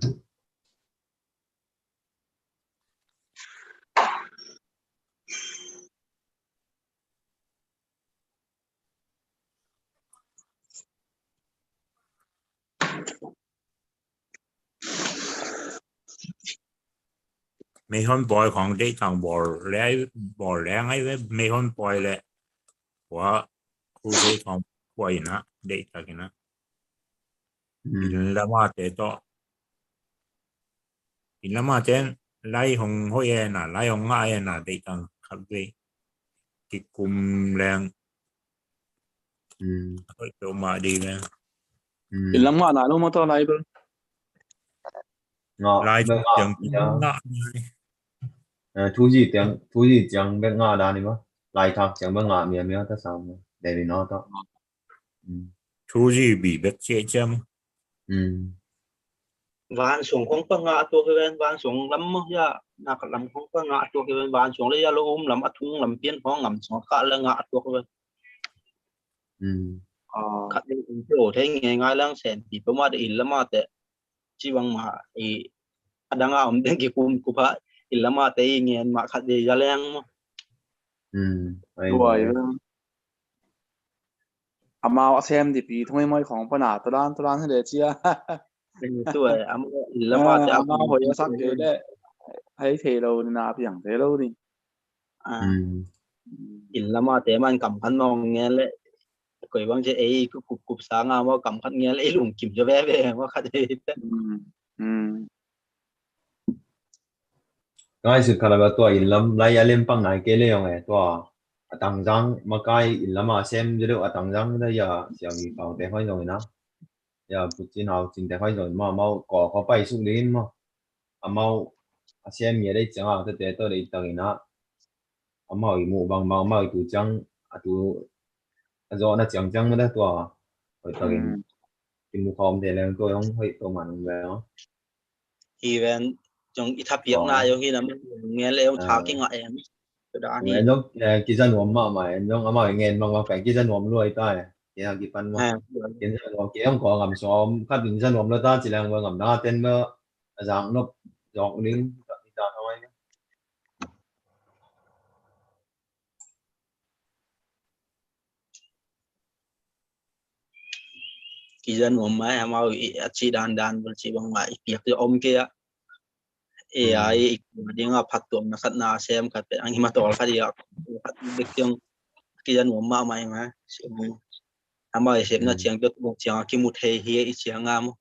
Meihon pawi khong deih tang bawl le, bawl le ngai ve, meihon pawi le. Khua, khu sei khong pawi ina, deih tak ina. Inn lama te tawh. Inn lama ten lai hong hoih e na, lai hong ngah e na, deih tang khat vei. Kikum leng. Hoih peuhmah ding leng. Inn lam ngah nai lo maw tawh lai bel. Lai ciang ngah nai. Thuzi ciang, thuzi ciang bek ngah dan i maw. Lai thak ciang bek ngah miamia ta sam. Deri no tawh. Thuzi bi bek ciah ciam. Vansuang khong pa ngah tuak hi ven, vansuang lam maw, ya, na khat lam khong pa ngah tuak hi ven, vansuang le ya lo um lam a thung lam pian khong ngam suang kha le ngah tuak hi ven. Khat le in thei ngai ngai lang sen ti pa ma te in lam a te ci bang ma i a dang a om deng ki kum kup a in lam a te i ngen ma khat le ya leng maw. Amau a sem di pi thong i moi khong pa na to dan to dan hi le cia. Tua ama lamate ama hoi a sak kei le hei thei lo ni na piang thei lo ni. Inn lamate man kam khat mong ngen le koi bang cia ei ku kup kup sa nga mo kam khat ngen le ei lungkim cia veve mo khat ei. Ngai sut khala ba tua inn lam lai a lem pang ngai kei le yong e tua a tang zang makai inn lam a sem cia deuh a tang zang da ya siam i pau te hoi zong ina. Ya pucin hau cin te hoi zong ma mau ko ko pai suk ding in mo. Amau a sem ngia dei ciang a te te to dei tang ina. Amau i mu bang bang amau i tu ciang a tu a zo na ciang ciang ma da tua hoi tang in. Ki mu khom te leng to yong hoi to man ve. Hi ven zong i thapiakna zong hi na ngen le zong tha kingah em. Tua dan hi. En zong kiza nuam mahmah en zong amau i ngen bang bang pen kiza nuam luai ta e. Kia kipan mah. Kiza nuam kia zong ko ngam sawm khat in kiza nuam lua ta ci leng bang ngam na ten bang a zang nop zong ding. Kiza nuam mai amau i a ci dan dan bel ci bang mai i piak i om kei a. E a i i kua ding a phattuamna khat na sem khat pe ang hima tol khat i a khat bek kiang kiza nuam mah mai mai. Amau i sepna ciang dot ciang a kimu thei hi i ciang a maw.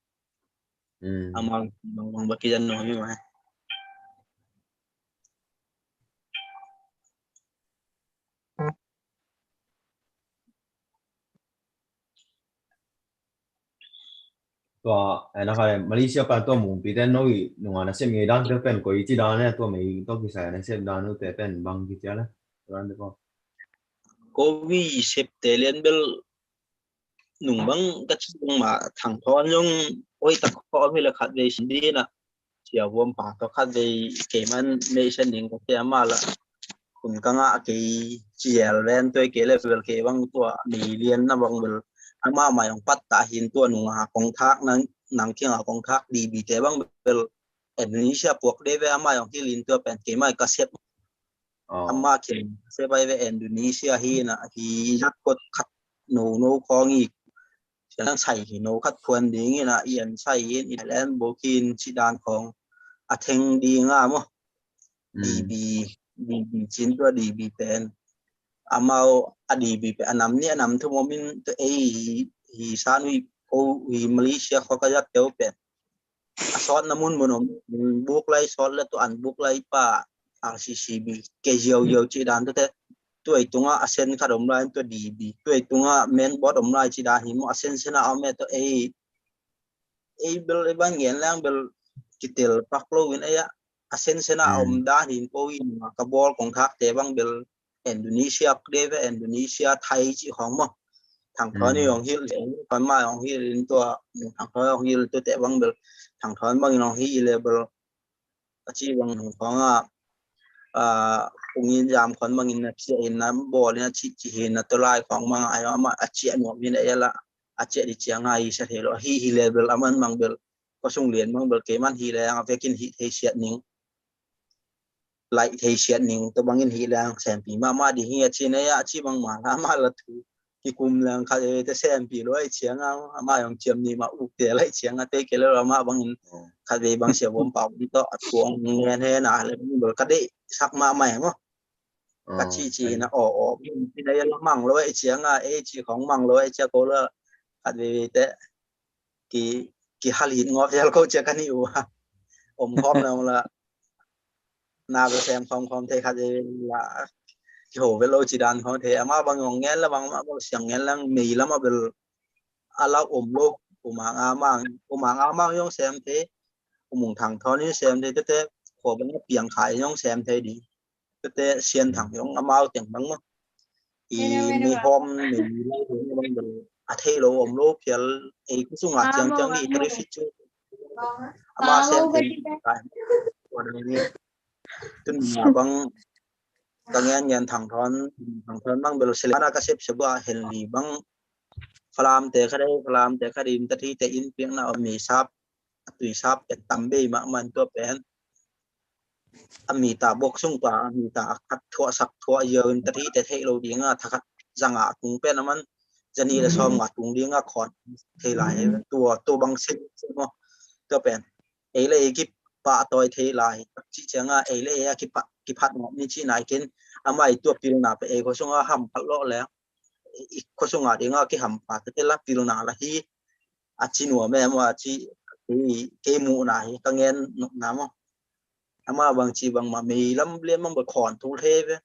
Amau bang bang bek kiza nuam hi mai. Tua ena kha Malaysia pan tua mungpi ten no i nunga na sem ngei dan te pen koi ci dan ne tua mei tua kisai na sem dan te pen bang kicia le. Tua dan te ko. Ko vi sep te lian bel nung bang ka ci bang ma Thang Thawn zong oi tak khawm hi le khat vei sin dina. Cia vuam pa tawh khat vei kei man mei sen ding ka cia ma la. Hun ka ngah kei ci zel ven tua kei le bel kei bang tua mei lian na bang bel. Ama mai ong pat ta hin tua nunga kong thak nang nang kinga kong thak di bi te bang bel. Indonesia puak de ve ama ong hilin tua pen kei mai ka siat. Ama kin se bai ve Indonesia hi na hi zat kot khat no no khong i. Siang sai hi no khat phuan ding in a i an sai in i len bo kin ci dan khong a theng ding a mo. D B D B cin tua D B pen amau a D B pen a nam ni a nam thu mo min tua ei hi san ui ko hi Malaysia kho ka zat teu pen. A sawtna mun mun om buk lai sawt le tua an buk lai pa R C C B ke ziau ziau ci dan tua te tua i tunga a sen khat om lai tua D B tua i tunga main board om lai ci dan hi mo a sen sena om e tua ei ei bel ei bang ngen lang bel kitel pak lo in ei a a sen sena om dan hin ko in ka bol kong thak te bang bel Indonesia deve Indonesia Thai ci khong mo. Thang Thawn i ong hil pan ma ong hil in tua Thang Thawn ong hil tua te bang bel Thang Thawn bang in ong hil le bel a ci bang khong a ung in jam khon bang in na cia in na bol in a ci ci hin na to lai khong bang a ma a cia nuam in a la a cia di cia ngai sa thei lo hi hi le bel a man bang bel ko sung lian bang bel ke man hi le ang a vekin hi thei siat ning. Laih thei siat ning tua bangin hi leng sempi mahmah ding hi a ci nei a ci bangmah la mah la thu kikum leng khat vei te sempi lua i ciang a amah zong ciam ni mah uk te laih ciang a te ke lo la mah bangin khat vei bang sia bom pau bang tawh a tuang ngen he na le bang bel ka deih sak mahmah maw. Ka ci ci na aw aw bang ci na ya la mang lo i ciang a ei ci khong mang lo i ciang ko la khat vei vei te ki ki halit ngawp zel ko cia ka ni uh a om khawm leng la na bel sem khawm khawm thei khat la ki ho vel lo ci dan khawm thei amah bang hong ngen la bang amah bang siang ngen lang mei lam a bel a lau om lo umang amang umang amang yong sem thei umung thang thawn in sem thei tete khua bang piang khai yong sem thei di tete sian thang yong amau teng bang ma i mi hom mi lai bang bel a thei lo om lo phial ei ku sunga ciang ciang ni tari fit chu Ama sem thei lai. Tun ma bang ka ngen ngen Thang Thawn, Thang Thawn bang bel Selemban a ka sep sep a, Henli bang Falam te kha dei, Falam te kha dei, tat hi te in piakna a mi sap, a tui sap pen tam bei mah man tua pen. A mi ta bok sung pa, a mi ta a khat thuah sak thuah yau in tat hi te theih lo ding a, tha khat zanga tung pen a man, zani le sawm nga tung ding a khawn thei lai, tua, tua bang sep sep maw. Tua pen. Ei le ei kipah tawi thei lai, ci cianga ei le ei a kipah, kiphat ngawt ni ci nai kin, amah i tua pilna pe ei khua sunga hamphat lawh le, i khua sunga dinga kihamphat te la pilna la hi, a ci nuam em a ci, kei, kei muhna hi, ka ngen nopna maw. Amah bang ci bang mah, mei lam lian bang bang khawn tul thei ve.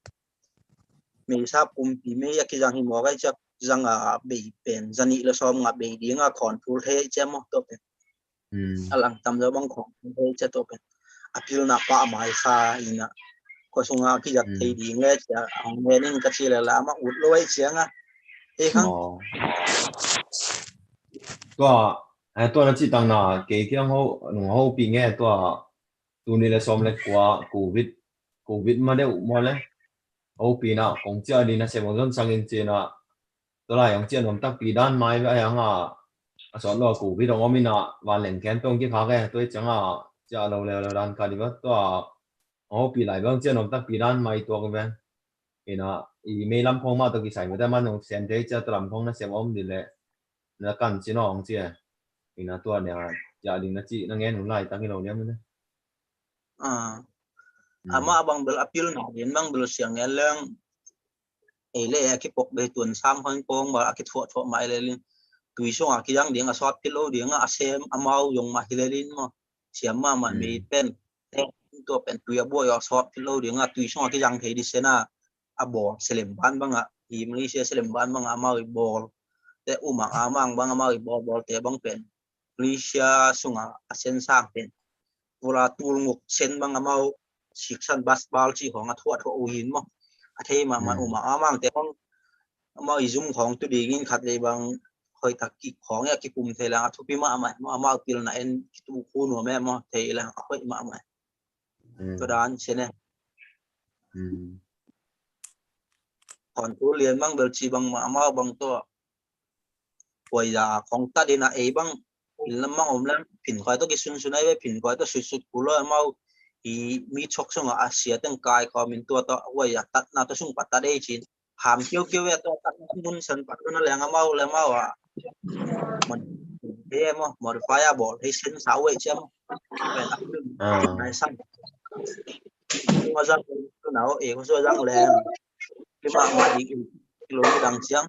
Mei sap kumpi mei a kizang hi mawk ai ciak zanga bei pen, zanih le sawm nga bei dinga khawn tul thei ai ciak maw, tua pen. A lang tam zaw bang khawng hei cia tawh pen a pilna pah mai sa ina, khua sunga kizat thei ding le cia a hong ngen in ka ci le la, amah ut lo ai cianga. Hei khang. Tua, eh, tua na ci tang na kei kiang ho nung ho pi nge tua, tuni le sawm le kua covid, covid ma deuh maw le, ho pi na kong cia ding na sem hong zon sangin ci na. Tua lai hong ciah nuam takpi dan mai ve, a hiang a, a sawt lo a covid hong om in a, vanleng khempeuh hong kikhak e, tua hi ciang a, ciah lo leuleu dan khat hi ve, tua hong hopih lai ve, hong ciah nuam takpi dan mai tuak ve. Ina, i mei lam khawng mah tawh kisai ve, tua man hong sem thei ciah tua lam khawng na sem om dih leh, na kan cin hong ci e. Ina tua nia, ciah ding na cih, na ngen hun laitak hi lo liam hi le. Ah. Amah bang bel a pilna ding bang bel siang ngen leng, ei le ei a kipok bei tuan sam khang kong bal a kithuah thuah mah i lelin, tui sungah kizang ding a sawt phit lo ding a sem amau zong mah hi lelin maw. Siam mahmah mi pen, tua pen tui a buai a sawt phit lo ding a tui sungah kizang thei disen a, a bawl Selemban bangah, i Malaysia Selemban bangah amau i bawl te, umang amang bang amau i bawl bawl te bang pen Malaysia sungah a sen sang pen, pula tulnguk sen bang amau siksan basbal cih khawng a thuah thuah uh hin maw. A thei mahmah uh mah amangte khawng amau i zum khawng tu dingin khat vei bang hoih tak kik khawng a kikum thei lang a thupi mahmah maw, amau pilna en kitu khu nuam e maw, thei lang a hoih mahmah. Tua dan sen e. Khawng tu lian bang bel ci bang mah amau bang tua. Kuaida khawng tat in a ei bang inn lam mang om leng phin khuai tawh kisunsun ai ve, phin khuai tawh sutsut kul lo amau i mi chok sungah a sia teng kai khawm in tua tawh kuaida tatna tawh sung pat tat ei cin. Ham kiukiu ve tua tatna mun sen pat lo na leng amau le amau a. Mon, he maw, modify a bawl hei sen sa uh ei ciam. Pen a pil nai sang. Tua zang tu nau ei khua sua zang leng. Kima ma di kilo dang ciang.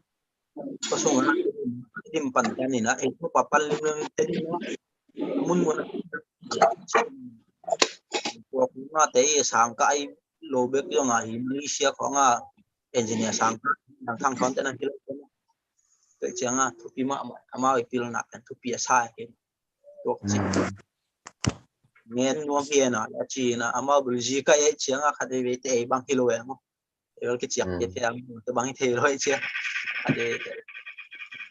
Khua sungah dim pan tan in a, ei khua pa pan lim lim te ding a, mun mun a. Khua khua te i sang ka ai lo bek zong a hi Malaysia khawng a engineer sang ka dang thang thon te na hi lo te na. Te ciang a thupi mahmah, amau i pilna pen thupi a sa hi. Tuak ci. Ngen nuam hi na, a ci na, amau bul zi ka e ciang a khat vei vei te ei bang hi lo e maw. Ei bang kiciak ke te ang te bang hi thei lo e ciang. Khat vei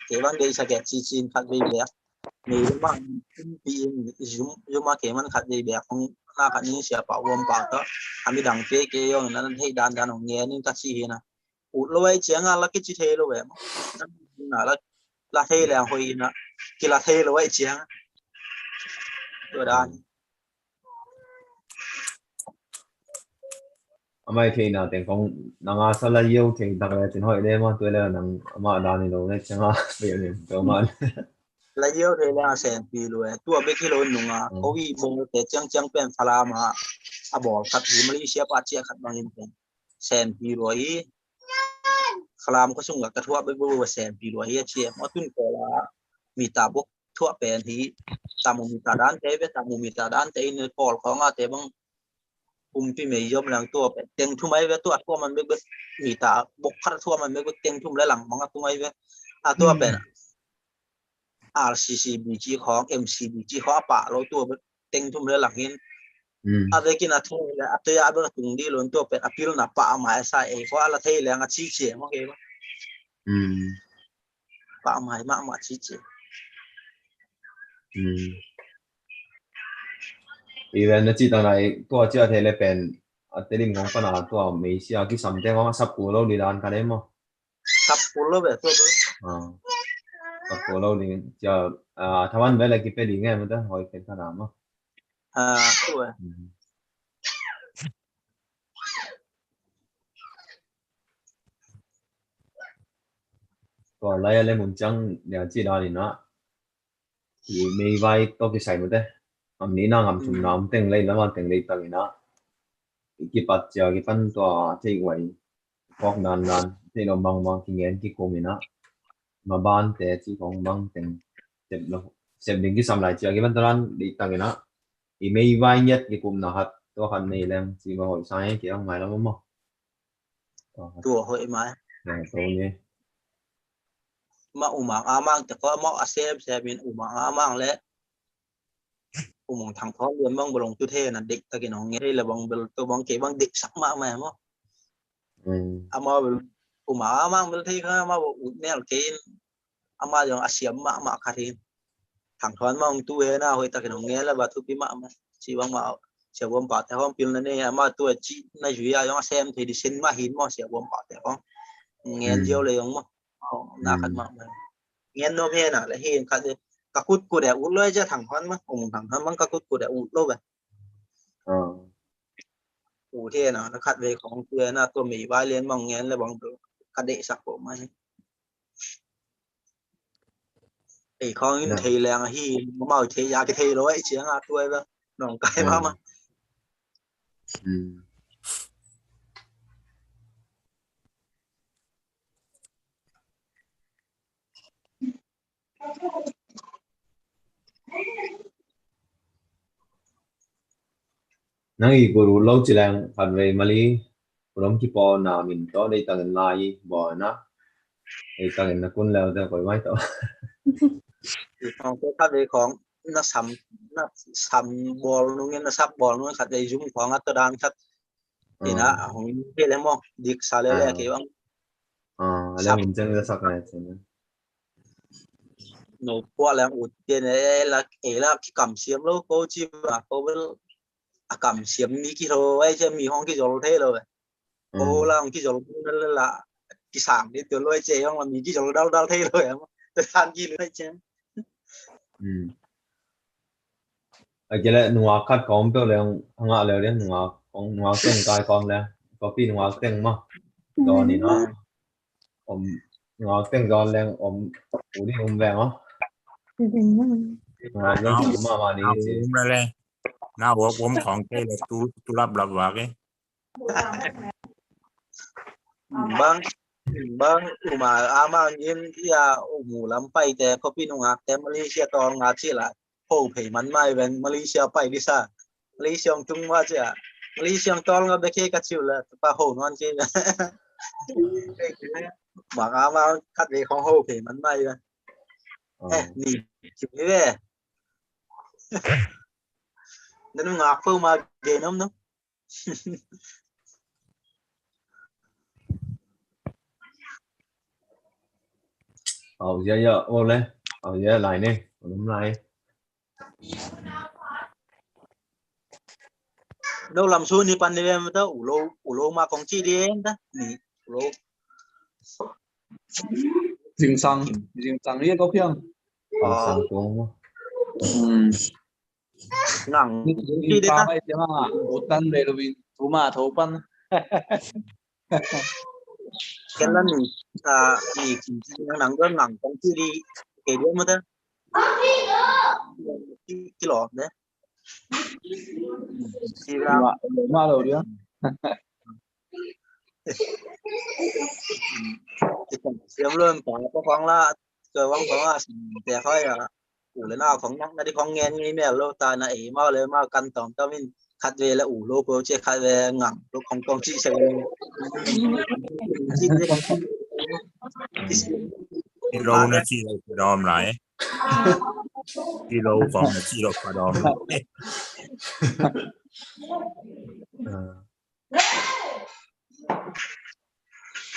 te bang dei sa ke ci cin khat vei vei. Ni lama pi in zum, zuma ke man khat vei vei kong na khat ni sia pa uam pa ta. Ami dang pe ke yong na nan hei dan dan ong ngen in ka ci hi na. Ut lo ai ciang a la kici thei lo e maw. Na la, la thei leng hoih in a, kila thei lo ai ciang a. Tua dan. Amai theina teng kong nang a sa la yo thei tak le cin hoih le maw, tua le nang amah dan i lo le ciang a, pe le tua man. La yo thei le a sen pi lo e, tua bek hi lo nung a, ko i bawl te ciang ciang pen Falam a, a bawl khat hi Malaysia pa ciah khat bang in pen. Sen pi lo hi, Falam khua sung ka thuah bek bek sen pi lo hi a ci e. Maw tun ko la mi ta bok thuah pen hi. Tamu mi ta dan te ve, tamu mi ta dan te in kol khawng a te bang kumpi mei yom lang tua pen teng thum ai ve, tua thuah man bek bek mi ta bok khat thuah man bek bek teng thum le lang bang a tung ai ve. A tua pen R C C B ci khawng, M C B ci khawng a pah lo tua bek teng thum le lang in. A vekin a thei le a tei a bek a tung di lo in tua pen a pilna pah a mai a sa ei khua a la thei leng a ci ci e maw kei maw. Pah a mai mahmah ci ci e. Even na cih tak nai tua ciah thei le pen a Tedim khong pana tua meisia kisam te khong a sap kul lo ding dan ka dei maw? Sap kul lo ve tua bel. Sap kul lo ding cia, thaman ve le kipe ding nge mate hoi pen ka na maw? Tua. Tua lai a le mun ciang nia cih dan in ah i meivai tawh kisai mate. Am ni na ngam thum na om teng lei lama teng lei tang in ah i kipat cia kipan tua thei uai kawk dan dan thei lo bang bang kingen kikum in ah ma ban te ci kong bang teng sep lo sep ding kisam lai cia kipan tua dan dei tang in ah i meivai ngiat kikumna khat tua khat nei leng ci ma hoih sa nge ki ang mai lam maw? Tua hoih mai. Tua ni. Ma umang amang te ko mau a sem sem in umang amang le umang thang thon lian bang belong tu the na dek takin hong nge le bang bel tu bang ke bang dek sak ma ma mo. Ama bel umang amang bel thei kha ma ut nel ke in ama jong a siam mahmah khat hi. Thang thuan mah hong tu he na hoih takin hong ngen le ba thupi mahmah. Ci bang ma sia buam pate hong pil na nei ama tua ci na zui a jong a sem thei di sen mah hin maw sia buam pate hong ngen ziau le jong maw. Na khat mahmah ngen no he na le hin khat ka kut kut e ut lo e cia thang thuan mah ung thang thuan mah ka kut kut e ut lo ba. Ut he na khat ve khong tu he na tua mei vai lian mah hong ngen le bang ka deh sak ko mah hi. Ei khong in thei leng ahi, mau thei ya ki thei lo ei ciang a tuai ba nong kai ma ma. Nang i kut ut lo ci leng khat vei mali kut om kipaw na min tawh dei tangin lai i bawl na dei tangin na kun leu te koi mai tawh. I khong te khat vei khong na sam na sam bawl nungin na sap bawl nungin khat vei zum khong a tawh dan khat ina hong hi le maw dik sa le le kei bang. A le hun ceng le sak le ceng. No puah leng ut pian e la e la kikam siam lo ko ci ba ko bel a kam siam mi ki lo ai cia mi hong ki zol thei lo e. Ko la hong ki zol na la la kisang ni tu lo ai cia hong la mi ki zol dal dal thei lo e. Te than ki lo ai cia. A kile nungak khat kawm peuh leng hanga leu ding nungak kong nungak teng kai kawm leng kopi nungak teng ma dawn in a om nungak teng dawn leng om u ding um veng aw. Nungak leng um mah mah ding ci. Um leng na uak uam khawng kei le tu tu lap lap vak e. Bang bang uma ama ngin ia umu lam pai te kopi nungak te Malaysia tawng nga ci la ho phei man mai ven Malaysia pai di sa Malaysia ong tung wa ci a Malaysia ong tawng nga beke ka ciu la pa ho non ci. Bang ama khat ve khong ho phei man mai ven. Eh ni ci ve. Nanu ngak pau ma ge nom no. Au ya ya ole. Au ya lai ne. Lum lai. No lam su ni pan ni vem ta ulo ulo ma kong ci di en ta ni ulo. Zingsang zingsang ye ko piang. Sang kong. Ngang ci di ta. Utan be lo bin tuma tho pan. Ken la ni a ni kim ci ngang nang don ngang kong ci di ke dia ma ta. Ki lo ne. Ci la ma lo dia. Siam lo pa pa kong la. Ka wang kong a te khoi a u le na kong nak na di kong ngen ngi mel lo ta na e mau le mau kan tom tom in khat ve le u lo ko che khat ve ngang lo kong kong ci se ve. Ci lo na ci lo dom lai. Ci lo kong na ci lo dom lai.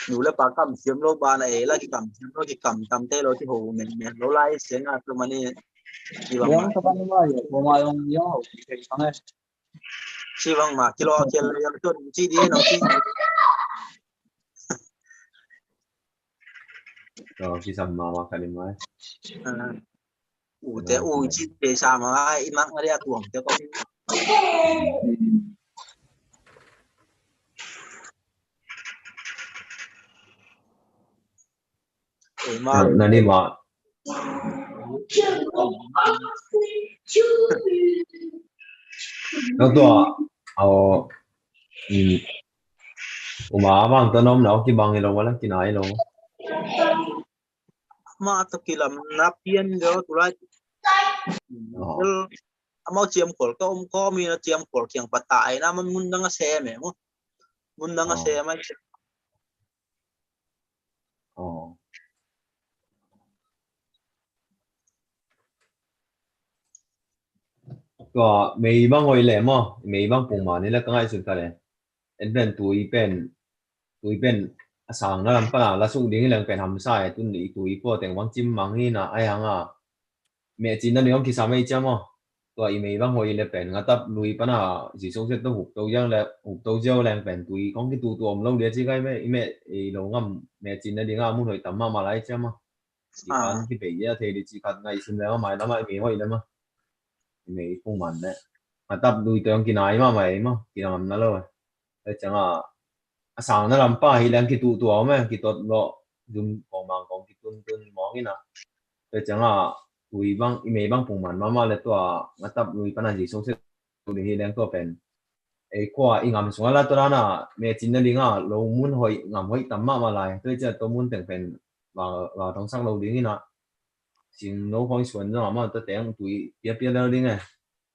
Nu le pa kam siam lo ba na e la ki kam siam lo ki kam tam te lo ki ho men men lo lai siang a tu mani. Ki bang. Yang ta ban ma yo ko ma yong yong ho ki thei sang e. Ci bang ma kilo kial le yam tun ci di no ci. Kau kisam mama kali mai. Ute u ci te sama i mak ngari atuang te ko. Nani ma. Nang tua au. Uma bang ta nom nau kibang ilo wala kina ilo. Ma to kilam na pian do tulai. Amau ciam kol ka um ko mi na ciam kol kiang patai na man mun dang a sem e mo. Mun dang a sem ai. Tua mei bang hoi le mo, mei bang pung mani le ka ngai sun ka le. En pen tui pen tui pen a sang na lam pana la suk ding leng pen hamsa e tun i tui po teng bang cim mang hi na ai hanga. Meh cin na ding ong kisam ei ciam aw. Tua i mei bang hoi le pen nga tap lui pana zi sung set to hup to ziau le hup to ziau leng pen tui kong kitu tu om lo dia ci kai me i meh i lo ngam meh cin na ding a mun hoi tam ma ma lai ciam aw. Ci kan ki pei ya thei di ci khat ngai sim le ma mai lama i mei hoi le ma. I mei pung man le. Nga tap lui to ong kinai ma mai ma kinam na lo. Tua cianga a sang na lampa hi leng kituhtuah om e, kitot lawh zum kawngmang kawng kituntun mawng ina. Tua cianga tui bang i mei bang pungman mahmah le tua nga tap lui pana Jesu se tuli hi leng tua pen ei khua i ngam sunga la tua dana mecin na dinga lo mun hoih ngam hoih tam mahmah lai. Tua cianga tua mun teng pen va va tongsak lo ding ina. Sing no khawng suan zong amah tua teng tui piapia lel ding e.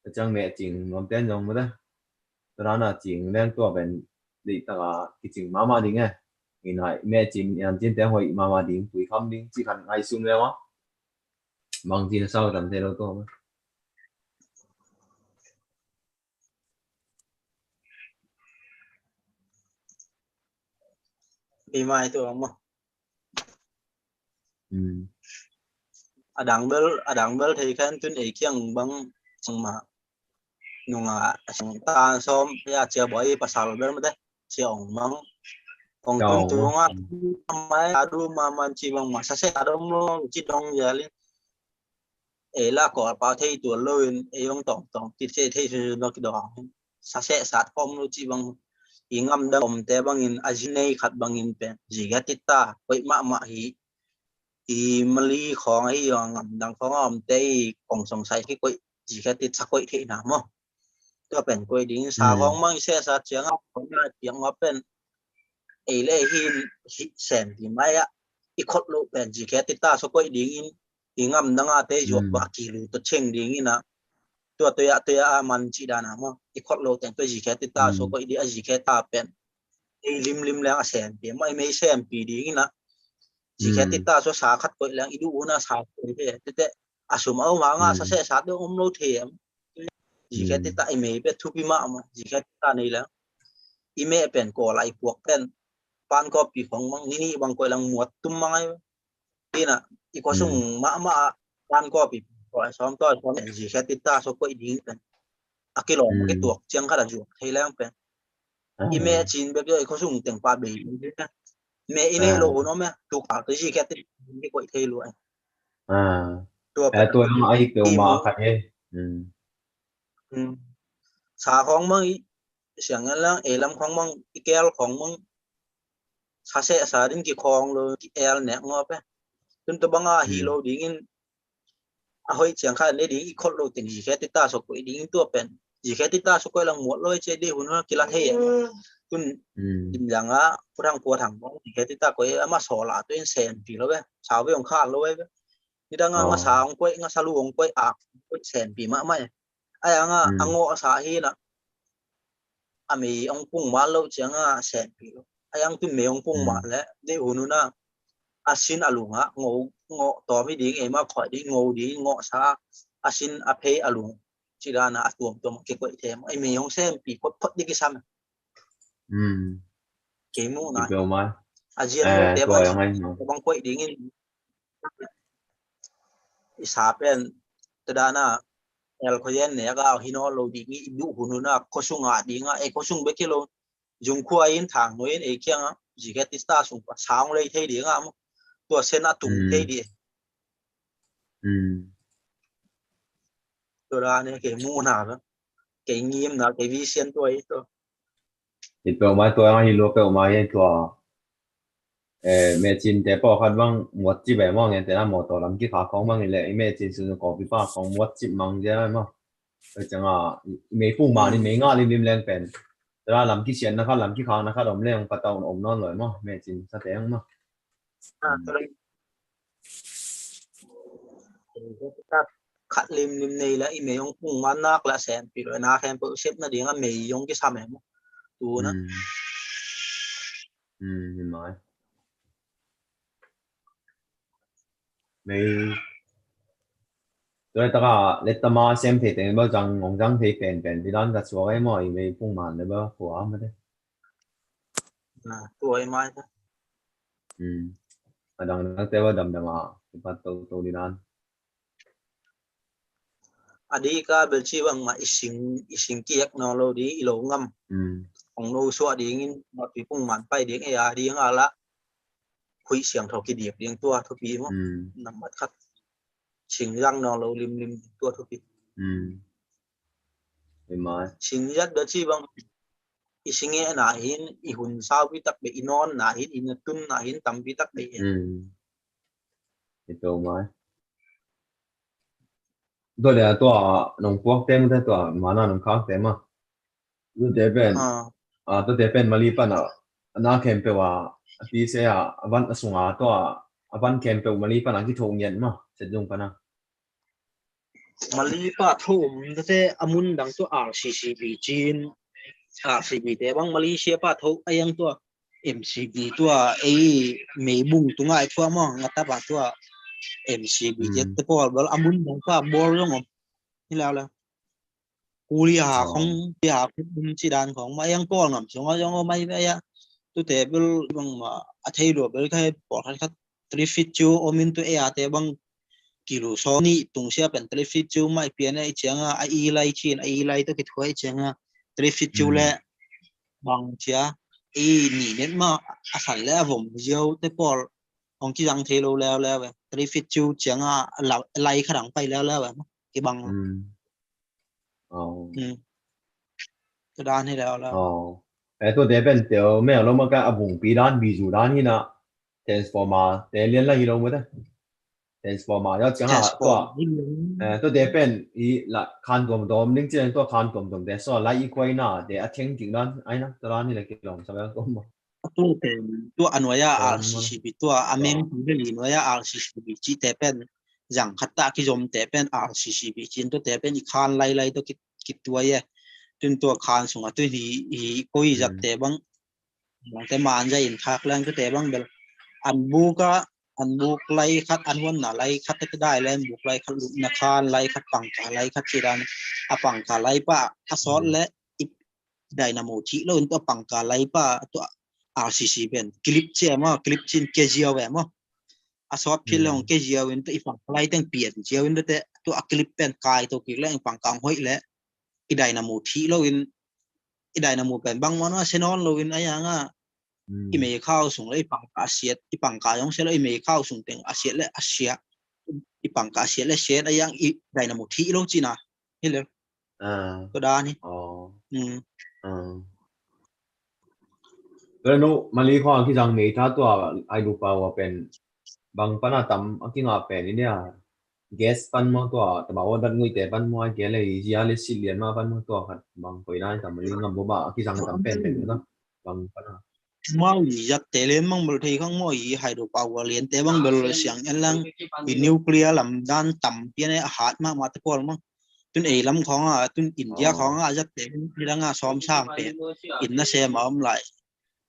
Tua ciang meh cing nuam ten zong mate. Tua dana cing leng tua pen deih taka kicing mahmah ding e. Ina meh cin ian cin teng hoih mahmah ding tui kham ding ci khan ngai sun leng a. Mang cin a sau tam te lo tua. Pi mai tua maw. A dang bel a dang bel thei khan tun ei kiang bang sang ma nunga a sang ta sawm ya cia boi pasal bel mate cia ong mang ong tun tunga mai adu ma man ci bang ma sa se adom lo ci dong ya li ei la ko pa thei tua lo in ei ong tong tong ti thei thei su lo ki dong sa se sat kom lo ci bang i ngam dang om te bangin a zi nei khat bangin pen zi ga ti ta koih mahmah hi. I mali khawng ahi a ngam dang khawng a om te i kong song sai khi koih zi ga ti sa koih theih na maw. Tua pen koih ding sa khawng mang i se sa ciang a khawng a piang a pen ei le hi sen ti mai a i khot lo pen zi ga ti ta sa koih ding in i ngam dang a te zuak ba ki lu to cheng ding in a tua tua ya tua ya a man ci dana maw i khot lo teng tua zi ga ti ta sa koih ding a zi ga ta pen ei limlim leng a sempi mah i mei sempi ding ina. Zi khe tita so sa khat koih leng i duh una sa koih he tete a sum a um a nga sa seh sa deuh om lo the em. Zi khe tita i mei pe thupi mah mah zi khe tita nei leng i meh pen kawl a i puak pen pan kawpi khong mang nini bang koih leng muat tum mang ai. Ina i khuasung mahmah a pan kawpi khuai sawm tawi sawm en zi khe tita so koih ding pen a kilawm a kituak ciang khat a zuak thei leng pen i meh cin bek i khuasung teng pa bei meh i neih lo hun om e tuk a zi khe tita koih thei lua. Tua pen tua a i peuhmah khat he. Sa khawng mang i siang en lang ei lam khawng mang i kel khawng mang sa seh sa din ki khawng lo ki el nek ngawp e. Tun tua banga hi lo dingin a hoih ciang kha ne ding i khol lo teng zi khe tita so koih dingin tua pen zi khe tita so koih lang muat lo e ce dih hun hon kila thei e. Tun dim jang a purang pua thang bong zi khe tita koih ama so la tu in sen pi lo e sa ve ong kha lo e. Nidang a nga sa ong koih nga sa lu ong koih ak koih sen pi mahmah e. Ai anga a ngawh a sa hi na a mei ong pung mal lo cianga senpi lo. Ai ang tun mei ong pung mal le dei hun una a sin a lunga ngo ngo tawm hi ding eima khoih ding ngo ding ngo sa a sin a phei a lung ci dana a tuam tuam ke koih them ai mei ong senpi phot phot ding kisam. Kei mu na a zian lo te bang bang koih dingin i sa pen tadana Nel khuazen nek a hi nawn lo ding i, i duh hun hun a khuasung ah ding a, ei khuasung bek hi lo, zung khua in thang nuai in ei kiang a, zikhet i sta sung pa sang lei thei ding a maw. Tua sen a tung thei ding. Tua dan hi kei muhna, kei ngimna, kei vision tua hi tua. I peuhmah tua hi lua peuhmah hi tua. Eh, mecin te pawh khat bang muat cip eh maw, ngen te na mawtaw lam kikhak khawng bang i leh i mecin sun kawpi pa khawng muat cip mang zia maw. Tua ciang a i mei pung man i mei ngah limlim leng pen, tua lam kisiatna khat, lam kikhakna khat om leng patau om nawn lo maw, mecin sa teng maw. Khat limlim nei la i mei hong pung man nak la sempi lo na, khempeuh sepna ding a mei hong kisam eh maw. Tu na. Mei. Tua taka lettama sem thei teng bel zang, hong zang thei penpen didan ka suak ei maw, i mei pung man le bel khua mate. Tua i mai ta. A dangdang te bel damdam a kipat toto didan. A dika bel ci bangmah i sing, i sing kiek nawn lo di, i lo ngam. Hong no suah dingin mawtpi pung man pai ding ei a ding a la. Huih siangtho kidiak ding tua thupi maw. Nambat khat. Sing zang nawn lo limlim tua thupi. Sing zat bel ci bang i sing e na hin, i hun saupi tak bei, i nawn na hin, i na tun na hin tampi tak bei. I to mai. Tua le tua nong puak te mate, tua mana nong khak te ma. Tua te pen. Ah, tua te pen Mali pan a, a na khempeuh a, a ti se a, a van a sunga tua, a van khempeuh Mali pan a kitho ngiat ma, Set Zung pan a. Mali pa tho um tate a mun dang tua R C C B cin, R C B te bang Malaysia pa tho a yang tua M C B tua ei meibung tunga i thuak maw, nga tapa tua M C B te te pawl bel a mun dang pa bawl zong om. Hi lau lau. Kuli ha khong, pi ha khong um ci dan khong ma yang pawl ngam sung a zong om ai ve a. Tute bel bang ma a thei lua bel khai pawl khat khat three feet cu om in tu e a te bang kilo sawm nih tung sia pen three feet cu mai pian a i cianga a i lai cin a i lai tawh kithuai i cianga three feet cu le bang cia i ni net ma a san le a vom ziau te pawl hong kizang thei lo leuleu ve. Three feet cu cianga a lai kha dang pai leuleu ve. Kibang lo. Ka dan hi leuleu. E, tua te pen teo mel lo ma ka a bungpi dan bizu dan hi na. Transformer te lian la hi lo ma te. Transformer ya ciang a tua. E, tua te pen i la khan tuam tuam ding ciang tua khan tuam tuam te so lai i khuai na te a theng ding dan ai na tua dan hi la kilawm sa bel tuam ma. Tua pen tua a nuai a R C C B tua a meng tu le i nuai a R C C B ci te pen zang khat ta kizom te pen R C C B cin tua te pen i khan lai lai tua kituai e. Tun tua khan sunga tun hi, hi koi zat te bang. Bang te man zai in khak leng tua te bang bel. An buk a, an buk lai khat, an huanna lai khat te dai le an buk lai khat lupna khan lai khat pangka lai khat ci dan. A pangka lai pa a sawt le i dynamo thih lo in tua pangka lai pa tua R C C pen clip ci e maw, clip cin kia ziau e maw. A sawt phit le hong kia ziau in tua i pangka lai teng pian ziau in tua te tua a clip pen kai to kik le i pangka hong hoih le i dynamo thih lo in i dynamo pen bang maw na se nawn lo in a yang a i mei khau sung le i pangka a siat, i pangka zong sia lo i mei khau sung teng a siat le a sia, i pangka a siat le siat a yang i dynamo thih lo cina. Hi le. Tua dan hi. Tua nu Mali khua kizang mei tha tua ai lu pau a pen bang pan a tam a kinga pen i nia. Gas pan maw tua tama wa dat ngui te pan maw ai ke le i zia le sit lian ma pan maw tua khat bang koi dan tam Mali ngam bo ba a kizang tam pen pen na. Bang pan a. Mau i zat te len mang bel thei khang maw i hydro power lian te bang bel siang en lang i nuclear lam dan tam pian e a hat ma ma te pawl mang. Tun ei lam khong a, tun India khong a zat te ni dang a sawm sang pen in na sem a om lai.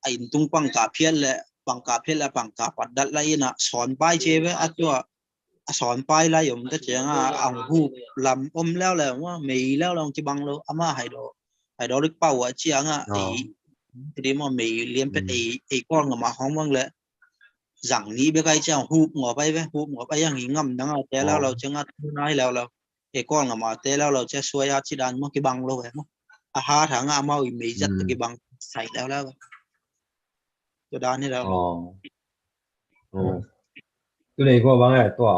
A in tung pangka phiat le pangka phiat le pangka pat dat lai in a sawn pai ce ve a tua a sawn pai lai om ta ciang a ang hup lam om leu leu ma mei leu leu kibang lo ama hydro hydro rik pau a ciang a ei ti di ma mei lian pet ei ei kol ngam a hong bang le zang ni be kai ciang hup ngawp ai ve hup ngawp ai ang i ngam dang a te leu leu ciang a tu nai leu leu Ei Kawlgam a te leuleu cia suai a ci dan maw, kibang lo e maw. A hat hang a amau i mei zat tawh kibang sai leuleu. Tua dan hi lo. Tu nei kua bang e, tua,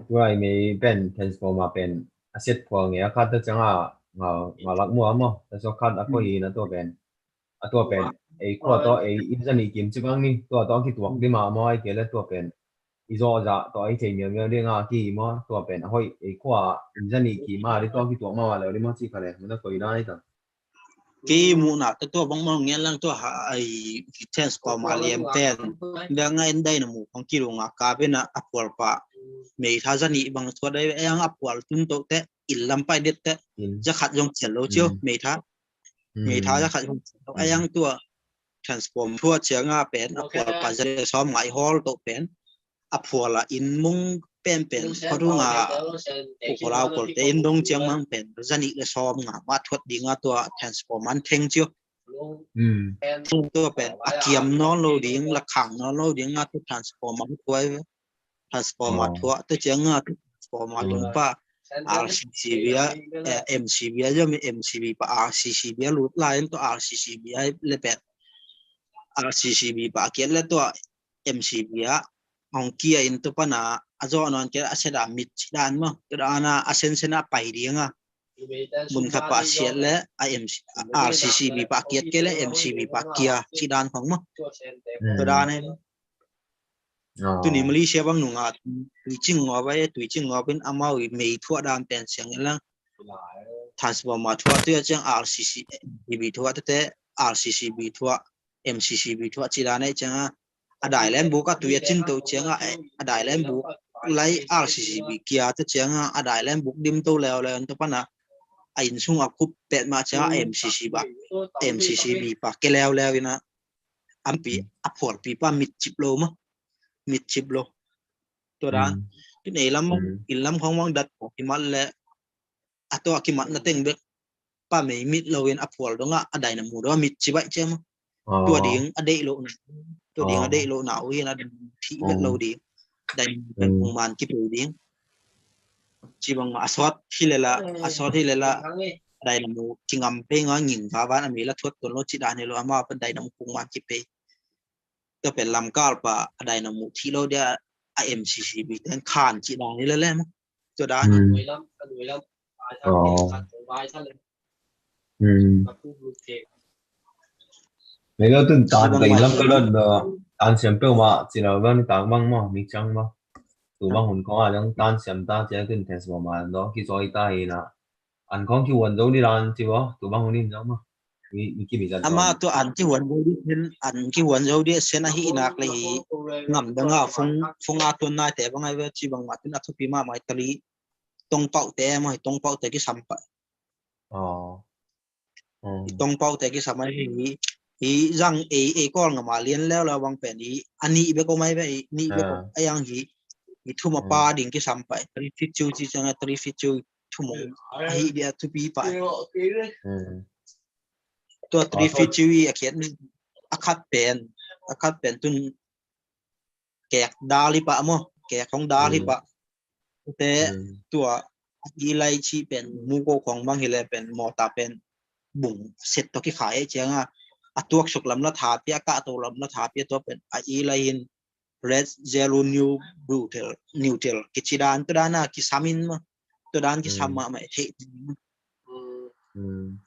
tua i mei pen transformer pen a siat phual nge a khat ta ciang a nga, nga lak mua maw. Ta so khat a ko hi na tua pen. A tua pen ei khua tawh ei in zani kim ci bang ni, tua tawh a kituak dima maw, ai kei le tua pen i zawh zah tawh ei thei miamiau ding a ki hi maw, tua pen a hoih ei khua in zani kim a di tawh a kituak mama leu di maw ci kha le, mun a koi dan ai ta. Ki muhna ta tua bang maw ngen lang tua ha ai transformer liam pen. Bang a en dai na mu kong kilung a ka pen a phual pa. Mei tha zani bang thuat dai, ei ang a phual tun to te, il lam pai det te. Za khat zong cian lo cio, mei tha. Mei tha za khat hong a yang tua transform thuah ciang a pen a phual pa za le sawm ngai hawl to pen a phual a in mung pen pen khuadung a ukhualau kolte in dong ciang mang pen za nih le sawm nga mah thuat ding a tua transform an theng cio. Tua pen a kiam nawn lo ding, la khang nawn lo ding a tua transform an thuai ve. Transformer thuah te ciang a transformer tung pa R C C B a, eh, M C B a, zia mi M C B pa R C C B a lut lai in tua R C C B a le pet R C C B pa kiat le tua M C B a hong kia in tua pana a zawh nawn kia a set a mit ci dan maw, tua dan a a sen sen a pai ding a. Mun khat pa siat le a M C, R C C B pa kiat ke le M C B pa kia ci dan khong maw. Tua dan e. Tuni Malaysia bang nunga tuicing ngawp a, tuicing ngawp in amau i mei thuah dan pen siang in lang. Transformer thuah tuia ciang R C C B thuah tete, R C C B thuah, M C C B thuah ci dan e ciang a. A dai lem buk a tui a cin to ciang a, a dai lem buk lai R C C B kia te ciang a, a dai lem buk dim to leu leu in to pana. A in sung a kup pet ma ciang a M C C B, M C C B pa ke leu leu in a. Ampi a phualpi pa mit cip lo maw. Mit cip lo. Tua dan. Kin ei lam mong, in lam khong mong dat ko kimat le a tua kimat na teng bek pa mei mit lo in a phual dong a a dai na mu dong a mit cip ai ciam. Tua ding a deih lo na. Tua ding a deih lo na u hin a dai thi bek lo ding. Dai na mu pen kung man kipei ding. Ci bang ma a sawt hi le la, a sawt hi le la. Dai na mu kingam pei nga nging va van a mi la thuat tuan lo ci dan hi lo ama pen dai na mu kung man kipei. Tua pen lamkal pa a dai na mu thi lo dia a M C C B ten khan ci dan hi le le maw. Tua dan. Mei lo tun tan ka in lam ka lot do tan siam peuh ma ci lo bang ni tang bang maw ni ciang maw. Tu bang hun khong a dang tan siam ta cia tun test maw ma do ki zoi ta hi na. An khong ki huan zo di dan ci maw tu bang hun in zong maw. Ama tua an kihuan zo di, an kihuan zo di sen ahi nak le hi ngam dang a fung, fung a tuan nai te bang ai ve ci bang ma tun a thupi ma mai tali tong pau te ma hi tong pau te kisam pa. Tong pau te kisam ai hi, hi zang ei, ei kol ngam a lian leu leu bang pen hi ani be ko mai ve, ni be ko ai ang hi, hi thum a pa ding kisam pa. Tali fit chu ci chang a tali fit chu thum ahi dia thupi pa. Tua three feet ci a khiat mi a khat pen, a khat pen tun kek dal hi pah maw, kek hong dal hi pah. Te tua i lai ci pen mu ko khong bang hi le pen mawta pen bung set to kikhai cianga a tuak suk lam la tha pia, a kah to lam la tha pia, tua pen a i lai hin red zero new brutal neutral kici dan, tua dan a kisam in maw, tua dan kisam mahmah i theih.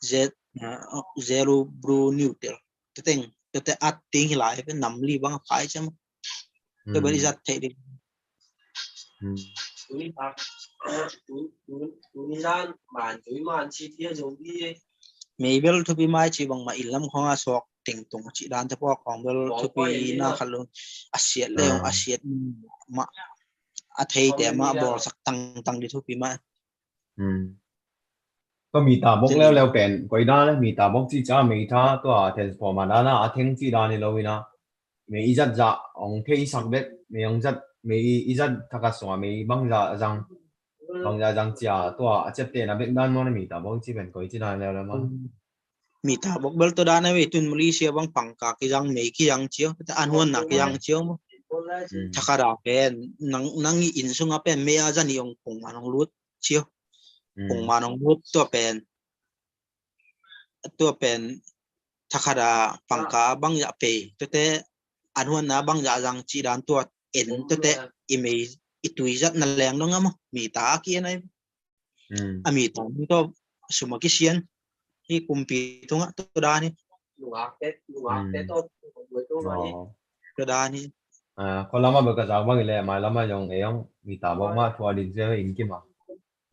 Z, zero bru neutral. Tua teng, tua te at ting hi lai pen nam li bang a phai ciam. Tua bel i zat theih ding. Mei bel thupi mai ci bangmah in lam khong a suak tengtung ci dan te pawh khong bel thupi na khat lo. A siat le a siat mah a theite mah bawlsak tangtang di thupi mai. Tua mita bok leuleu pen koi dan le mita bok ci ca mei tha tua transformer dan a a theng ci dan hi lo ina. Mei i zat zah ong thei sak bek, mei ong zat, mei i zat thakat sunga mei bangza zang, bangza zang cia tua a ciaptehna bek dan maw na mita bok ci pen koi ci dan leuleu maw. Mita bok bel tua dan a vei tun Malaysia bang pangka kizang mei kizang cio, an huanna kizang cio maw. Thakada pen nang i inn sunga pen mei a zani ong kung man ong lut cio. Kong man hong lut tua pen, tua pen thakhat a pangka bang zah pei, tuate an huanna bang zah zang cih dan tua en tuate i mei i tui zatna leng dong a maw, mi ta a ki-en ai. A mi ta dong tua sum a kisian hi kumpi tungah tua dan hi. Tua dan hi. Khualama bel ka zak bang i le, mailama zong ei ong mi ta bawk mah thua din sia in kim a.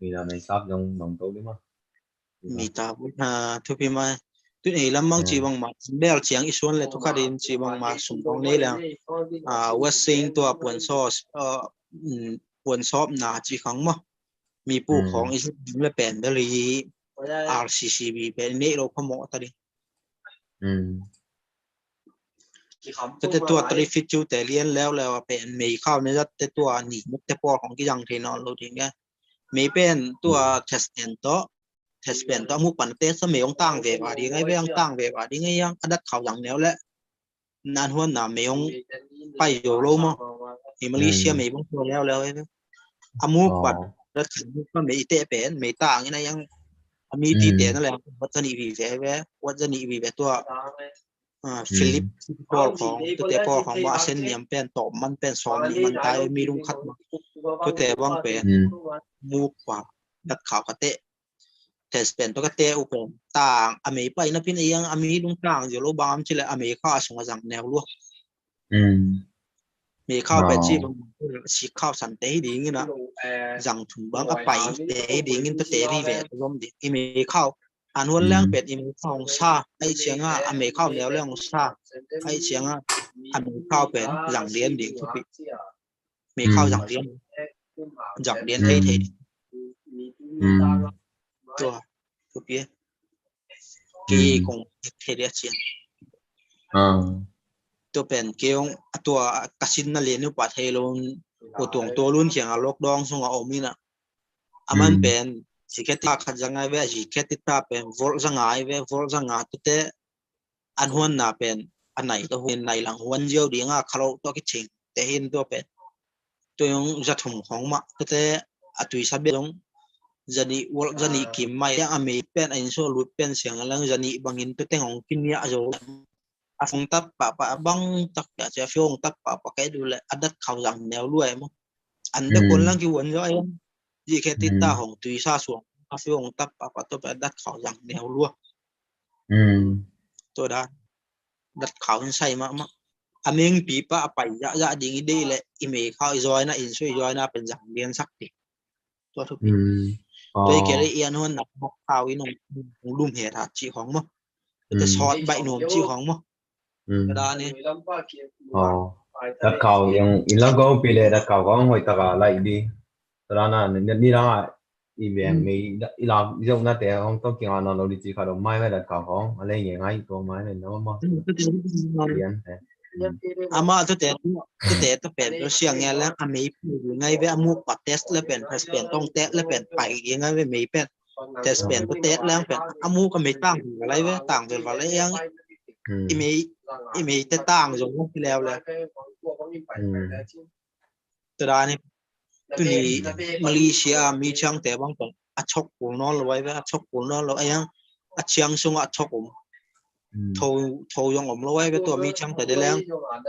Mi na mei sap zong nong to dim a. Mi ta bawk thupi mai. Tun ei lam bang cih bangmah bel ciang i suan le thukhat in cih bangmah sum kong nei leng. West Sing tua puan sawp, puan sawpna cih khang maw. Mi pu khawng i sum le pen bel hi. R C C B pen i neih lo phamawh ta ding. Tete tua three feet cu te lian leuleu a pen mei khau ne zat te tua ni muk te pawl khawng kizang thei nawn lo ding e. Mei pen tua test pen tawh, test pen tawh a muk pan test a mei hong tang ve va ding ai ve, hong tang ve va ding ai, a dat khau zang neu le nan huan na mei hong pai zo lo maw. Hi Malaysia mei bang tua leuleu ai ve. A muk pan dat khau muk pan mei i teh pen mei tang in a yang a mi ti te na le wat za nih vive ve, wat za nih vive tua Philip pawl khawng, tuate pawl khawng mah a sen niam pen tawm man pen sawm nih man tai mi lung khat mah. Tuate bang pen muk pa dat khau ka teh. Test pen tua ka teh uh pen tang a mei pai na pin a yang a mi lung tang zia lo bang am ci le a mei khau a sung a zang neu lua. Mei khau pen ci bang sik khau san te hi ding in a zang thum bang a pai te hi ding in tuate vive zom ding. I mei khau an huan leng pen i mei khau hong sa ai ciang a a mei khau neu leng hong sa ai ciang a a mei khau pen zang lian ding thupi. Mei khau zang lian, zang lian thei thei ding. Tua thupi e. Kei kong thei dia cian. Tua pen kei hong a tua ka sinna lian upa thei lo un. Ko tuang tua lun ciang a lockdown sung a om in a. A man pen zikhet ta khat za ngai ve, zikhet ta pen volt za ngai ve, volt za ngai tute an huanna pen a nai ta huan nai lang huan ziau ding a kha lo tua kicing te hin tua pen. Tua zong za thum khawng mah tute a tuisa bia zong za nih volt za nih kim mai a mei pen a insuah lut pen siang a lang za nih bangin tute ngong kiniah zo. A fung tap pahpah a bang tak a cia fiong tap pahpah kai du le a dat khau zang neu luai maw. An bek kuan lang ki uan zo ai. Zikhet ta hong tuisa suang a fiong tap pahpah tua pen a dat khau zang neu lua. Tua dan dat khau in sai mahmah. A mengpi pa a pai zahzah ding i deih le i mei khau i zawina insuah i zawina pen zang lian sak ding. Tua thupi. Tua i kei le i an huan nak khau in hong lum het hat cih khawng maw. Tua sawt baih nuam cih khawng maw. Tua dan i. Tat khau yang in lam ko pi le tat khau khawng hoih taka laih ding. Tua dan a ni dang a i veng mei i lam i zong na te hong tawh kinga nawn lo di cih khat om mai ve tat khau khawng a lei nge ngai tua mai ve na maw. Lian te. Ama tute tute ta pen to siang nge le a mei pi ngai ve a muk pa test le pen test pen tong test le pen pai ngai ve mei pen test pen to test le pen a muk a mei tang lai ve tang ve va le yang i mei i mei te tang zong ki leu le. Tua dan i tuni Malaysia mi ciang te bang tong a chok kul nawn lo ai ve a chok kul nawn lo ai yang a ciang sung a chok um. Tho tho zong om lo ai ve tua mi ciang te de leng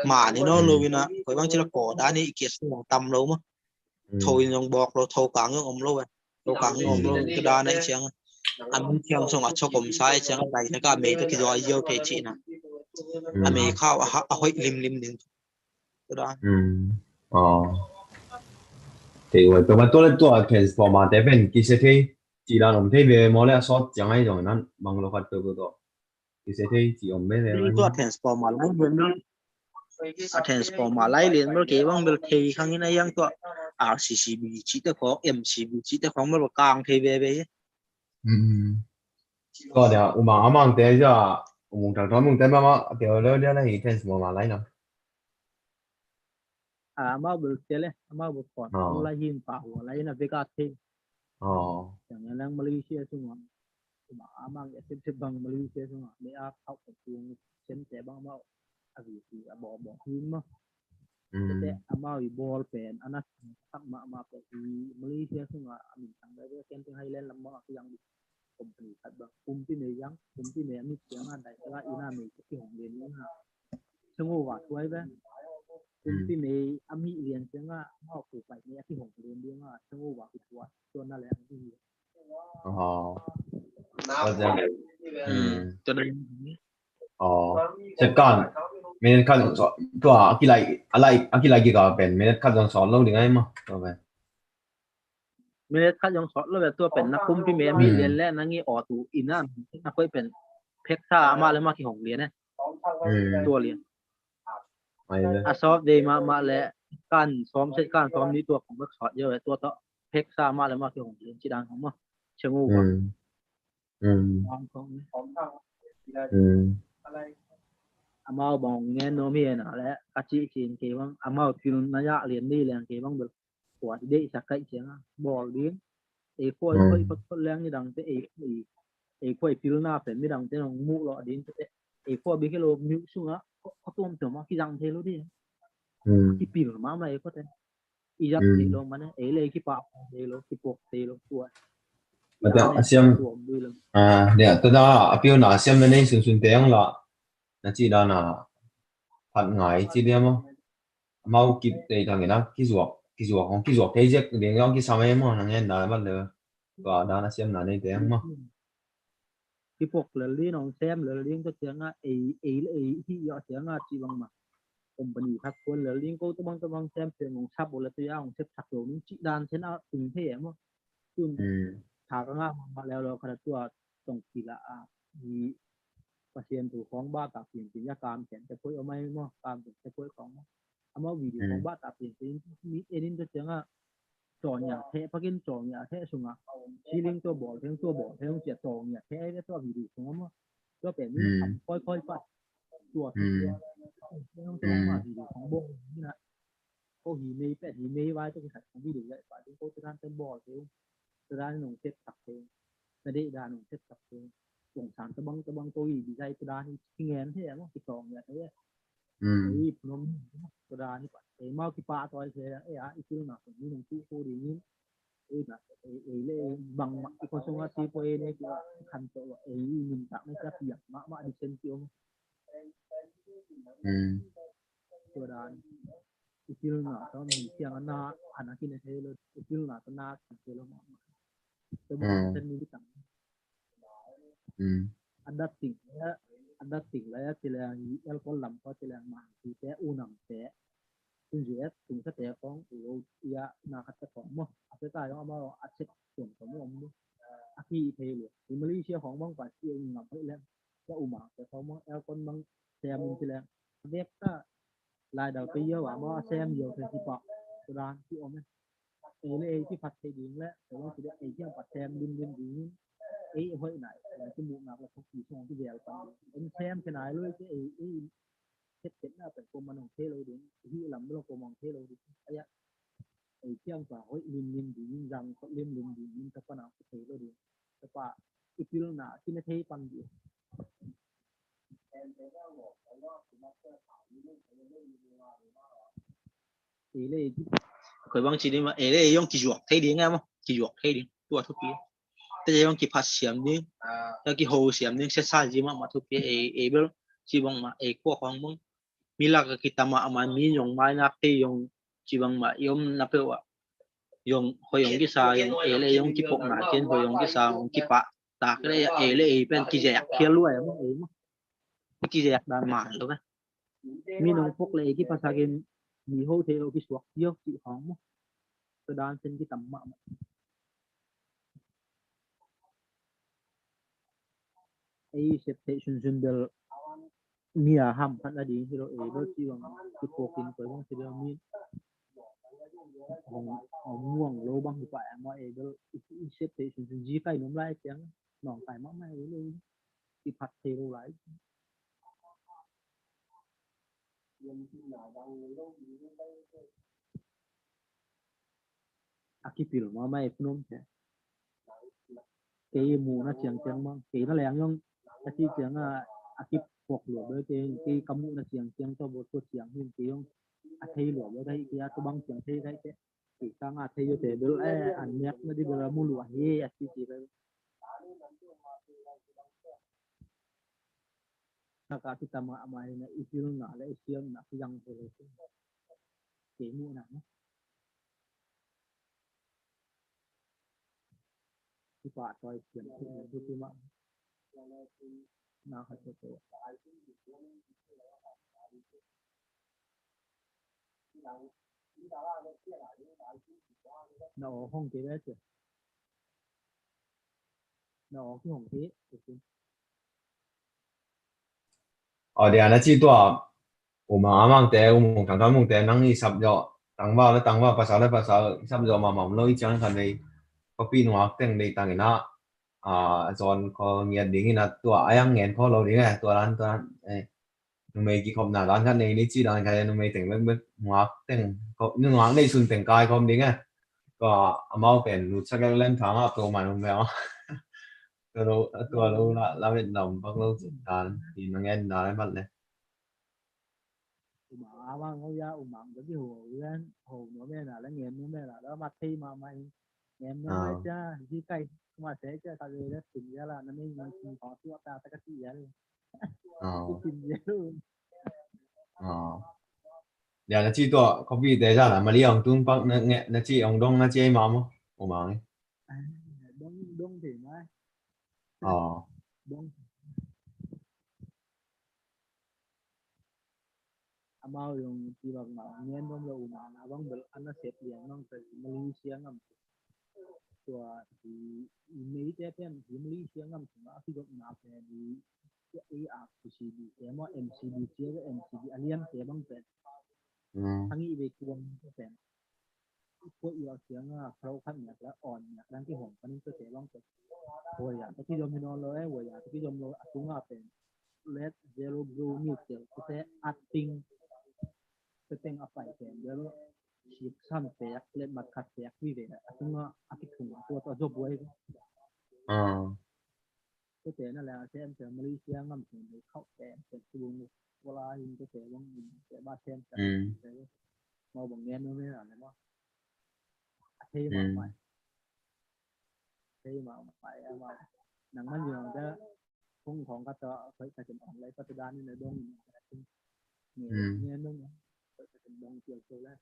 ma ni nawn lo ina koi bang ci la ko dan i kias zong tam lo maw. Tho in zong bawk lo tho kang zong om lo ai. Tho kang zong om lo tua dan ai ciang a mi ciang sung a chok om sa ai ciang a dai te ka mei te ki zoi ziau thei ci na. A mei khau a hoih limlim ding. Tua dan. Aw. Thei uai peuhmah tua le tua transformer te pen kisia thei cih dan om thei ve maw le a sawt ciang ahi zong nan bang lo khat peuh tua kisia thei cih om ve ve. Tua transformer lai lian bel a transformer lai lian bel kei bang bel thei khang in a yang tua RCCB cih te khawng MCB cih te khawng bel kang thei ve ve. Tua dia umang amang te ja umung thang thang mung te mama te lo dia la hi transformer lai na. Amau bel sia le amau bel khon lai hin pa hua lai na veka thei. Yang yang Malaysia sungah amang ya sip sip bang Malaysia sungah me a khau tung sen te bang mau a vi si a bo bo hin ma. Tete amau i bawl pen a na thak mahmah pen i Malaysia sungah a minthang veve, Genting Highland lam bang a kiang ding company khat bang, Kumpi Mei, Kumpi Mei a mit ciang a dai tala ina mei kihong lian ding a, Seng uva tuai ve. Kumpi Mei a mi lian ciang a, mau ku pai mei a kihong lian ding a, Seng uva ku tuai. Tua na leng hi. Tua na leng hi. Tua na leng hi. Sekan. Minute khat zong sawt. Tua a kilai, a lai, a kilai kika pen minute khat zong sawt lo ding ai maw. Tua pen. Minute khat zong sawt lo ve, tua pen na Kumpi Mei a mi lian le na ngi aw tu ina na koi pen pheksa amah le amah kihong lian e. Tua lian. A sawt dei mahmah le kan sawm set kan sawm nih tua kong bek sawt yo ve, tua tawh pheksa amah le amah kihong lian ci dan hong maw. Seng uva. Amau bang ngen nuam hi na le ka cih cin kei bang amau thil na yak lian ni leng kei bang bel kuat deihsak kaih ciang a bawl ding. Ei khua i khua i khot khot leng nidangte ei khua i, ei khua i pilna pen midangte nong muh lawh ding tete. Ei khua bik hi lo, mute sungah khua tuamtuam a kizang thei lo ding. Kipil mahmah ei khuate. I zat thei lo mane, ei le ei kipah thei lo, kipuak thei lo tua. Mate a siam. Tua om dui lo. Ah, dia tada a piuna a siam na nei sunsun te ang la. Na ci dana phat ngai ci dia maw. Amau kip tei tangin a kizuak, kizuak hong kizuak thei ziak ding zong kisam e maw, na ngen dan mat le. Tua dan a siamna nei teng maw. Kipuak lel ding, hong sem lel ding, tua ciang a ei, ei le ei hi a ciang a ci bang mah. Company khat kuan lel ding, ko tabang tabang sem sem hong sap uh le tua hong sep sak lo ning ci dan sen a tung thei e maw. Tun tha ka ngah mahmah leuleu khat a tua tong kila a i Pasian thu khawng bata pian pian a kam khen te poi om ai maw, kam khen te poi khawng maw. Amau video khawng bata pian pian mi en in tua ciang a tawng ia theh pakin tawng ia theh sungah siling tua bawl theng tua bawl theng cia tawng ia theh ai ve tua video khawng maw. Tua pen mi kham khoi khoi pat tua thu tua tua ma video khawng bawl ni na. Ko hi mei pet hi mei vai tua kisai khawng video ia pat ding ko tua dan ten bawl theng. Tua dan nong tep tak theng. Na deih dan nong tep tak theng. Kong san tabang tabang ko hi design tua dan hi kingen thei maw, kitawng ia thei. Ei phnom tua dan hi pat. Ei mau kipah tawi thei ei a i pilna khawng mi nong tuh ko ding in. Ei na ei le ei bangmah i khua sungah si poi ei ne kikhan tawh lo ei i min tak ne cia piak mahmah disen ci om. Tua dan i pilna tawh mi ciang a na a na kine thei lo, i pilna tawh na kine thei lo mahmah. Tua bang sen mi bitang. A dat ting le a dat ting le a ci leng i elkol lam ko ci leng ma ci te unam te tun zi et tung sa te kong u lo ia na khat te kong maw a te ta yong amau a chet tuam tuam om maw. A ki thei lo i Malaysia khawng bang pa ci ngam hoih leng tua u mang te khawng maw elkol bang te mun ci leng vek ta lai dal pe yau a maw a sem yau te ci pa tua dan ci om e. Ei le ei kiphat thei ding le ei kiang pat sem limlim ding in ei hoih nai ei kimuhnak le thupi sung kivel pan ding en sem khe nai lo ei ei khet khet na pen ko man hong thei lo ding hi lam lo ko man hong thei lo ding. Aya ei kiang pa hoih limlim ding in zang khot limlim ding in ka pan a thei lo ding. Ka pa i pilna kine thei pan ding. Ei le ei koi bang ci ding ma ei le ei yong kizuak thei ding a maw kizuak thei ding tua thupi. Te yong kiphat siam ding, yong kiho siam ding sesa ji ma ma thupi ei ei bel ci bang ma ei khua khawng bang. Mi lak a kitam a ama mi yong mai nak thei yong ci bang ma i om na peuh a yong hoi yong kisa yong ei le ei yong kipok na ken hoi yong kisa hong kipah tak le ei le ei pen kizek khial lua ei maw ei maw. Kizek dan ma lo ka. Mi nong pok le ei kiphasak in mi ho thei lo kisuak ziau cih khawng maw. Tua dan sen kitam mahmah. Ei sep theih sunsun bel mi a ham khat a ding hi lo ei lo ci bang kipuak in koi bang ci bel mi hong muang lo bang hi pah a maw ei bel i sep theih sunsun zi kai nuam lai ciang nawng kai mahmah ei lo i phat thei lo lai. A kipil mahmah ei phnom te. Kei muhna ciangciang bang kei na leng yong a ci ciang a a kipuak lua bel kei kei ka muhna ciangciang tawh bawt tua ciang hin kei yong a thei lua lua ka hi kei a, tua bang ciang thei ka hi teh. Kei ka nga thei lua teh bel, eh, an miak na di bel a mu lua hi a ci ci bel. Taka tu tama ama hi na i pilna le i siamna ki zang thei le. Kei muhna na. Kipa tawi siam thei na tu tima. Na khat tu tu. Na aw hong kei ve cia. Na aw ki hong kei. Aw dia na ci tua. U Mang a Mangte, U Mung Thang Thang Mungte, nang i sap zawh, tangval le tangval, pasal le pasal, i sap zawh mahmah om lo i ciang khat vei. Khuapi nungak teng dei tang in ah, a, a zawn khaw ngiat ding in ah, tua a yang ngen khaw lo ding eh, tua dan, tua dan, eh. Numei kikhopna dan khat nei ni ci dan khat, numei teng bekbek, nungak teng, nungak nei sun teng kai khawm ding eh. Tua amau pen, nutsak lek len thang ah, tua man um ve ah. Tua lo, tua lo, la, la vet lam bak lo cin dan, i na ngen dan eh mat le. U Mang a Mang ho ya, U Mang ka kiho, u yan, ho nuam e na, la ngen nuam e na, la mat thei mahmah in. Ngen nuam e cia, hi kai, kuma se cia, ka ve le, tin ya la, na mei, na tin, kong tua ta, ta ka ti ya le. Tin ya le. Ya, na ci tua, kopi te ja la, Mali ong tung pak, na, nge, na ci ong dong, na ci ai ma mo, U Mang e. Dong, dong te ma. Dong. Amau zong ci bang mah ngen nuam lo, U Mang a bang bel a nasep lian bang pen Malaysia ngam. Tua i, i meite pen i Malaysia ngam sungah a kizopna pen i, i A P C B te maw, M C B cia, M C B a liante bang pen. A ngih vei kuang pen. Kua i a kiang a kharau khat miak la awn miak dang kihong panin tua te bang pen. Huai a ta kizom hi nawn lo e, huai a ta kizom lo a tunga pen. Let zero blue new tel tua te a ting. Tua teng a pai pen zero six san pek, let mat khat pek vive a tunga a kithung a tua tua zop huai. Tua te na le a sem sem Malaysia ngam sem le khauh sem sem tu bung. Wala hin tua te bang in te ba sem sem. Mau bang ngen no me na le ma. A thei ma mai. Thei ma mai a ma. Nang man yong da. Kung khong ka ta khoi ka jem online ka ta dan ni na dong. Ngen nong. Khoi ka jem dong tiel tiel le.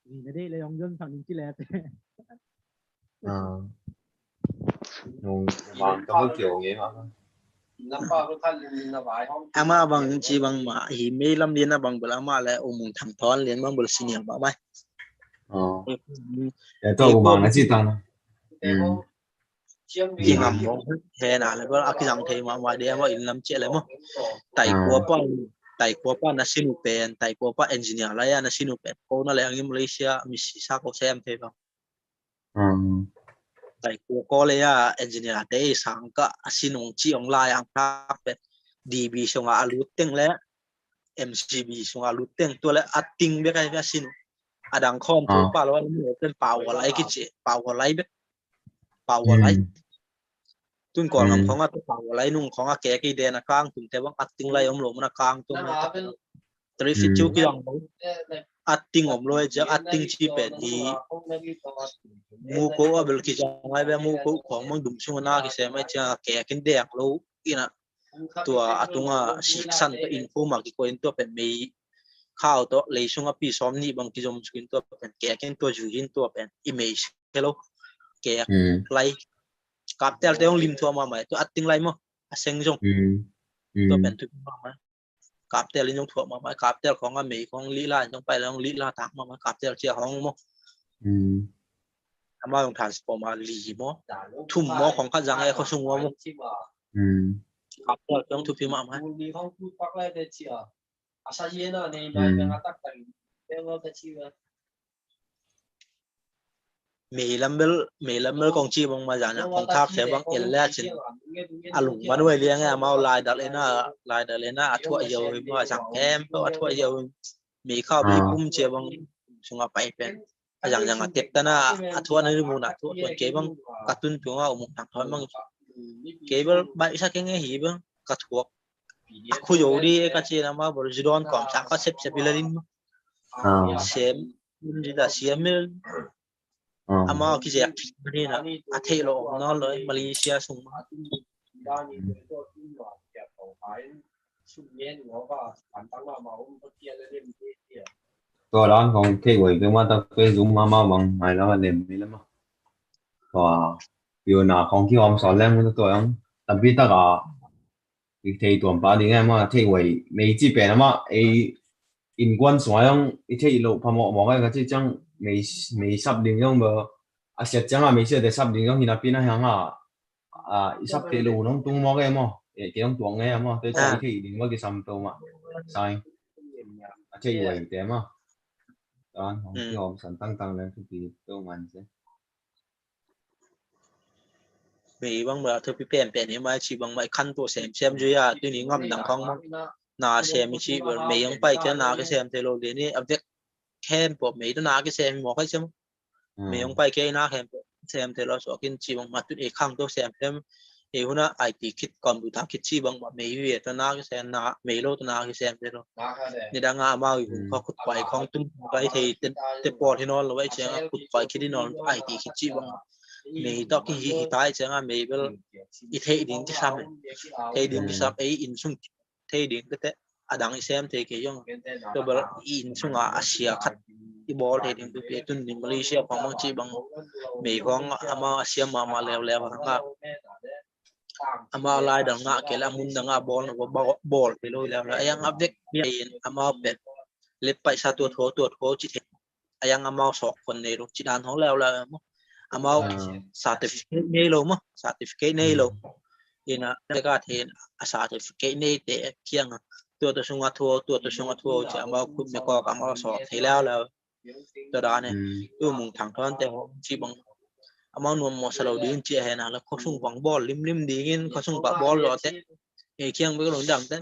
Vì nó đi lấy ông dân thằng mình chỉ lẹ. Nung mang ka mu kiu nge ma. Ama bang ci bang ma hi mei lam lian a bang bel ama le U Mung Thang Thawn lian bang bel senior ba mai. Ya to U Mang na ci tang. Ki ngam mong he na le bel a kizang thei ma ma de ma in lam ci le mo. Tai kua pa, tai kua pa na sinu pen, tai kua pa engineer la ya na sinu pen. Ko na le ang Malaysia mi si sa ko sem thei bang. Tai kua ko le a engineer te i sang ka a sin ong ci ong lai ang thak pen D B sunga a lut teng le M C B sunga a lut teng tua le a ting bek ai a sin a dang khawm tu pa lo a pen power lai kici power lai bek power lai. Tun Kawlgam khawng a tua power lai nung khawng a kek i den a kang tun te bang a ting lai om lo mun a kang tung lo ta. Three feet cu kidang lo. A ting om lo e cia a ting ci pen hi. Mu ko a bel kizang ai be mu ko khawng mang dum sung na kisem ai cia kek in dek lo ina. Tua a tunga siksan tua in fu ma kiko in tua pen mei khau tua lei sung a pi sawm nih bang kizom suk in tua pen kek in tua zui in tua pen i mei se lo. Kek lai. Kaptel te hong lim thua ma mai tua a ting lai mo. A seng zong. Tua pen tu ma mai. Kaptel in zong thuak mahmah, kaptel khawng a mei khawng lih la in zong pai la zong lih la tak mahmah, kaptel cia khawng maw. Ama zong transformer li maw, thum maw khawng khat zang e khuasung maw maw. Kaptel zong thupi mahmah. Meilam bel, meilam bel kong ci bang ma zan a kong thak se bang el le a cin. A lung man huai liang e amau laidal ena, laidal ena a thuah hiau hi ma zang khempeuh a thuah hiau hi. Mei khau bel i pum cia bang sung a pai pen. A zang zang a tep tan a, a thuah na ri mun a thuah tuan kei bang ka tun tung a um thang thuah bang. Kei bel baih sa keng e hi bang ka thuak. A khu yo di e ka ci na ma bel zidon kawm sa ka sep sep i la din ma. Sem, mun zita siam mel. Amau kizek kik ni na, a theih lo om nawn lo, Malaysia sung ma. Tua dan kong theih uai peuhmah tak peuh Zoom amau bang mailam a lem ni lam a. Tua piuna kong kihawm sawn leng tua yang tampi tak a i thei tuam pa ding e mah, theih uai mei ci pen amah ei innkuan sungah zong i theih loh phamawh mawk e ka cih ciang mei, mei sap ding zong bel a siat ciangah mei siate sap ding zong hi napi na hiang a, a, i sap theih loh hun hong tung mawk e maw? E, kei hong tuak ngei a maw? Tua ciang i theih ding va kisam to mah. Sai. A theih uai te maw? Tan hong kihawm san tangtang leng thupi to ngan se. Mei bang bel a thupi penpen hi mai ci bang mai khan tua semsem zui a tuni ngam dang khong bang na sem i ci bel mei hong pai kia na kisem thei lo le ni a vek khempeuh mei tawh na kisem hi mawk hai sem. Mei hong pai kia i na khempeuh sem thei lo suak in ci bang ma tut ei khang tua semsem ei hun a I T kit computer kit ci bang ma mei ve tawh na kisem na mei lo tawh na kisem thei lo. Nidang a amau i hun khaw khut kuai khong tum kai thei te pawl hi nawn lo vai ciang a khut kuai khit hi nawn lo I T khit ci bang mei tawh kihi hi tai ciang a mei bel i theih ding kisam e. Theih ding kisam ei inn sung theih ding tete a dang i sem thei kei zong tua bel i inn sungah a sia khat i bawl thei ding tu pi tun ding Malaysia khong bang ci bang mei khong amau a siam mahmah leuleu hang a amau laidang ngah kei le a mundang a bawl na bawl thei lo leuleu a yang a vek in amau pen let paisa tua tho tua tho ci thei a yang amau sawk khon nei lo ci dan hong leuleu maw amau certificate nei lo maw certificate nei lo ina vek a thei a certificate nei te kiang a tua tua sung a tho tua tua sung a tho ci amau khut me kawk amau sawk thei leuleu. Tua dan e tu mung thang thawn te ho ci bang amau nuam mawh sa lo ding ci a hena la khosung bang bawl limlim dingin khosung bang bawl lo te e kiang bek lo dang te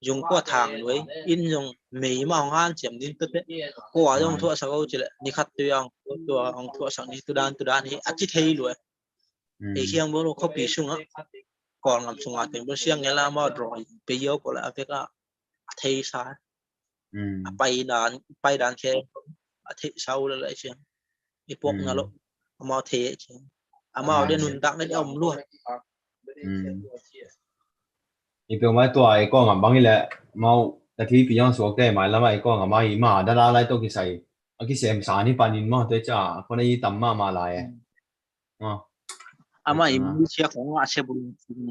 zung kua thang lo in zung mei ma hong han ciam ding te te kua zong thuah sa ko ci le ni khat tu yang tua hong thuah sa ni tu dan tu dan hi a ci thei lo e kiang bek lo khopi sung a kawl ngam sung a teng bek siang ngela ma draw pe yo ko la a vek a a thei sa a pai dan pai dan khe a theih sau le lai ciang i pok na lo amau thei ciang amau de nun tak na om lua. I peuh mai tua i kawng am bang i le mau ta thi pi yang suak te mai lam a i kawng am a i ma da la lai to kisai a kisem sa ni panin maw te ca ko na i tam ma ma lai e. Ama i mi sia kong a se bul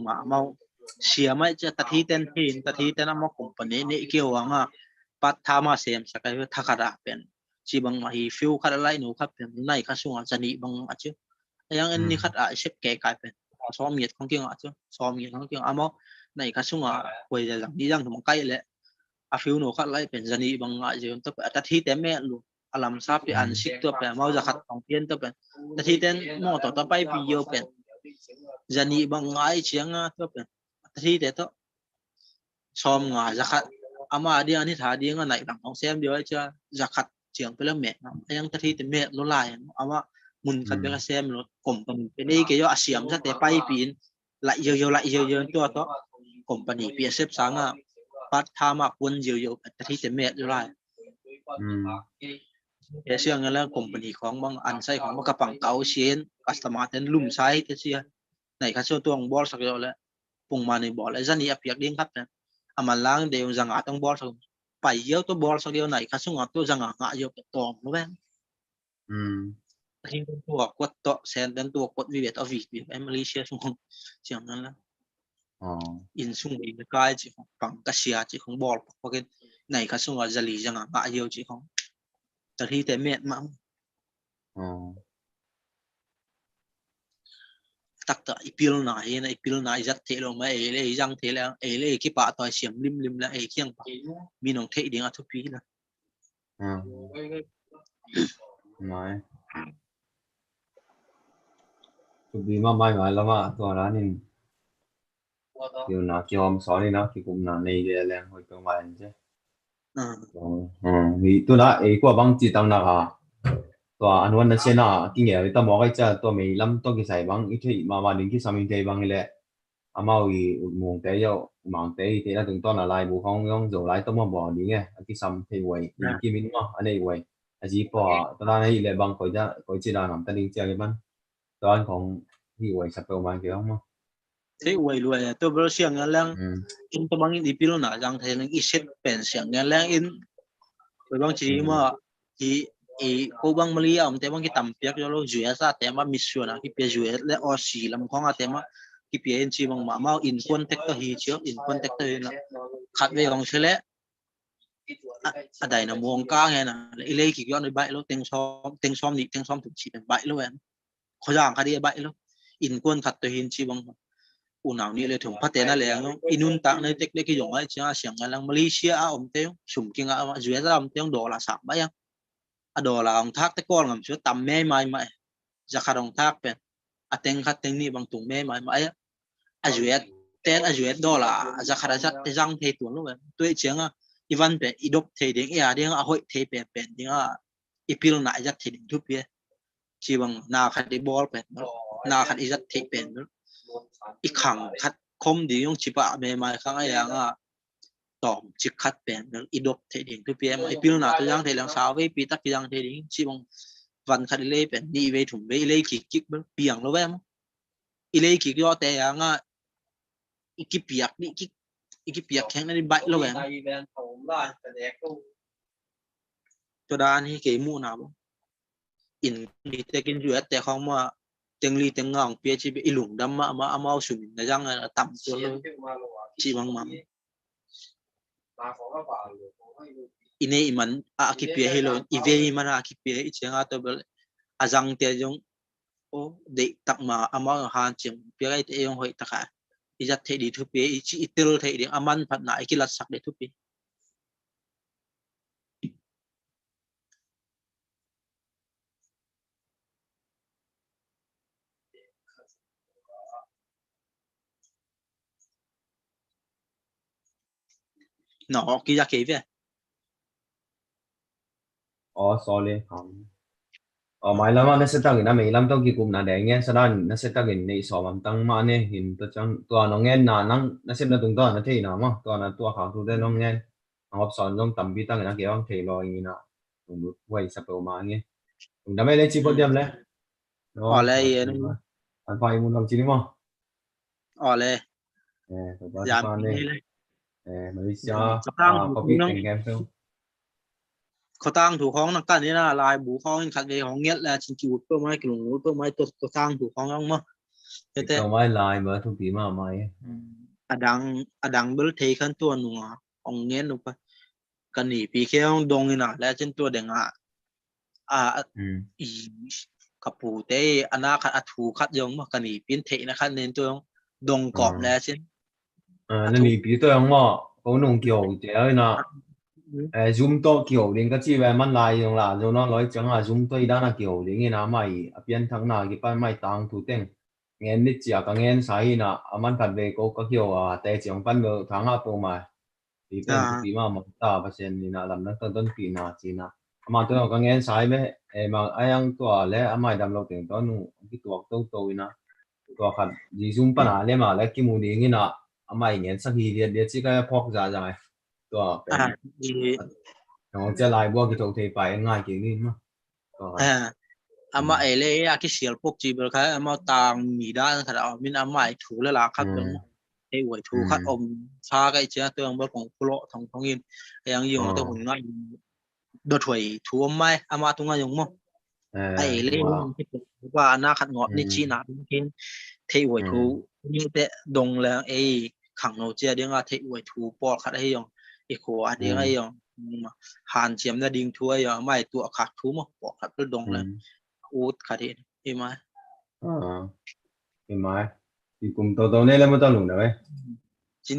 ma mau sia mai cia ta thi ten thin ta thi ten ama company ne keu anga pat tha ma sem sa kai tha khat a pen ci bang ma hi fiu khat a lai nu khat pen nai kha sunga zani bang a ci a yang en ni khat a sep ke kai pen som yet kong king a ci som yet kong king ama nai kha sunga koi za zang di zang thum kai le a fiu nu khat lai pen zani bang a ci to a ta thi te me lu a lam sa pi an sik tua pen mau za khat tong pian tua pen ta thi ten mo to ta pai pi yo pen zani bang ngai ciang a tua pen ta thi te to som nga za khat ama dia ni tha dia nga nai lang tong sem dia cha za khat ciang pe la me na yang ta thi te me lo lai ama mun khat pe la sem lo company pe nei ke yo a siam sa te pai pi in lai yo yo lai yo yo tua to company pi a sep sanga pat tha ma kun yo yo ta thi te me lo lai. He siang la company khong bang an sai khong bang ka pang kau sien customer ten lum sai te sia nai kha so tuang bol sak yo le pung mani bol le zani a piak ding khat pen a man lang de zanga tong bol sak pai yo to bol sak yo nai kha sunga to zanga nga yo pe tom lo bang. Hin tua kuat to sen ten tua kuat vi vet a vi vi em Malaysia sung siang nan la. In sung ni kai ci khong pang ka sia ci khong bol pak pakin nai kha sunga zali zanga nga yo ci khong. Ta thi te met ma. Tak ta i pil na hi na i pil na i zat thei lo ma ei le i zang thei le ei le ki pa to siam lim lim la ei kiang pa. Mi nong thei ding a thupi la. Mai. Thupi ma mai mai lama tua na nin. Kiu na ki hom sawni na ki kum na nei de leng hoi to mai an che. Hi tu na ei kua bang ci tang na ka. Tua an wan na se na ki ngel ta mo kai cha tua mei lam tua ki sai bang i thei ma ma ding ki sam i thei bang i le. amau i ut mungte, yo mangte i te na tungtawn a laibu khong yong zo lai tawh maw bawl ding e, a kisam thei uai, i kim in maw a nei uai. A zi paw a tana na hih leh bang koi da, koi ci dan om ta ding ciang i man. Tuan khong hih uai sa peuhmah kei hong maw. Thei uai luai a, tua bel siang ngen leng in tua bangin i pilna zang thei leng, i set pen siang ngen leng in. Tua bang ci maw, i, i ko bang Mali a omte bang kitam piak zo lo, U S A te mah mitsuan a kipia, U S le Aussie lam khong a te mah kipia in ci bang mah, amau in contact tawh hi ci, in contact tawh hi na. Khat vei hong se leh a, a daina muang ka ngen a, i lei kik yawh na i baih lo, teng sawm, teng sawm nih, teng sawm thum ci pen baih lo en. Khuazang khat i a baih lo. Innkuan khat tawh hin ci bang. Unau nih le thum phate na leng lo. I nuntak na i tek le kizong a i ciang a siang ngen lang Malaysia a omte sum kinga, U S a omte dollar sang baih a. A dollar hong thak te Kawlgam sua tam mei mai mai. Za khat hong thak pen a teng khat teng nih bang tung mei mai mai a. A zuet ten a zuet dollar a za khat a zat te zang thei tuan lo em. Tua i ciang a i van pen i dop thei ding, i a ding a hoih thei pen pen ding a, i pilna i zat thei ding thupi e. Ci bang na khat i bawl pen, na khat i zat thei pen, i khang khat khom ding hong ci pah mei mai khang a yang a tawm cik khat pen bel i dop thei ding thupi em. I pilna tawh zang thei leng sau vei pi tak i zang thei ding ci bang van khat i lei pen nih vei thum vei i lei kik kik bel piang lo em. I lei kik yawh te yang a i kipiak nih kik, i kipiak kheng na i baih lo em. Tua dan hi kei muhna bang. In mi tekin U S te khong mah teng li teng nga hong pia ci bia i lungdam mah mah amau sum in na zang a tam tua lo ci bang mah. I nei i man a kipia hi lo, i vei man a kipia hi ciang a tua bel a zang te zong o deih tak ma amau hanciam pia kai te zong hoih tak a i zat theih ding thupi, i ci i tel theih ding a manphatna i kilatsak ding thupi. No, ki ya kei ve. Oh, sorry. Um, oh, mailam ah na setak in a meilam tawh kikupna deng ngen sadan na setak in nei sawm am tang mah ne hin tua ciang tua nong ngen na nang na sepna tung tua na thei na mah tua na tua khak tu te nong ngen. Ang option zong tampi tangin a kei bang thei lo ing ina. Tung lut huai sa peuhmah nge. Tung dam ei le ci pawh diam le. Aw le, an fai mun lam ci ni maw? Aw le. Eh, tua pa ci pa ne. Eh, Malaysia. Kotang thu khong nang, kotang thu khong nang kan ina laibu khong in khat vei khong ngiat le cin ki ut peuhmah, ki lung ut peuhmah, tua kotang thu khong nang maw. Tete. Tua mai lai ba thupi mahmah e. Adang, adang bel thei khan tua nunga hong ngen uh pa. Ka nipi khia hong dong ina le cin tua deng a, a, i, ka pute i a na khat a thu khat zong maw ka nipi in theihna khat nen tua hong dong kawm le cin. Na nipi tua hong maw ko nung kiho te a ina. Zoom tawh kiho ding ka ci ve man lai zong la zo na loi ciang a Zoom tawh i dan a kiho ding ina mai a pianthakna kipan mai tang thu teng ngen ni cia ka ngen sa hi na a man khat vei ko ka kiho a te ciang pan lo thang a peuhmah. Pi pen thupi mahmah ta Pasian ni na lam na ton ton pi na ci na. Ama tua ka ngen sa hi ve, eh, ma a yang tua le ama i dam lo teng tua nu kituak toto ina. Tua khat zi Zoom pan a le ma le kimu ding ina ama i ngen sak hi liat liat ci ka phawk za za. Tua pen. Nong cia lai bua kito thei pai ngai kei ni ma. Amah ei le a kisial pok ci bel kha amah tang mi dan khat a om in amah i thu le la khat bel thei uai thu khat om sa ka i cia tua ang bel kong pulawh thong thong in a yang yung tua hun ngai dot huai thu om mai amah tu ngai yung maw. A ei le pa na khat ngawt ni ci na kin thei uai thu ni te dong le ei khangno cia ding a thei uai thu pawlkhat ahi zong i khua a ding ahi zong hanciamna ding thu ahi zong amah i tuah khak thu maw pawlkhat bel dong le ut khat hi i mai. I mai i kum toto nei le maw tawh lungdam e.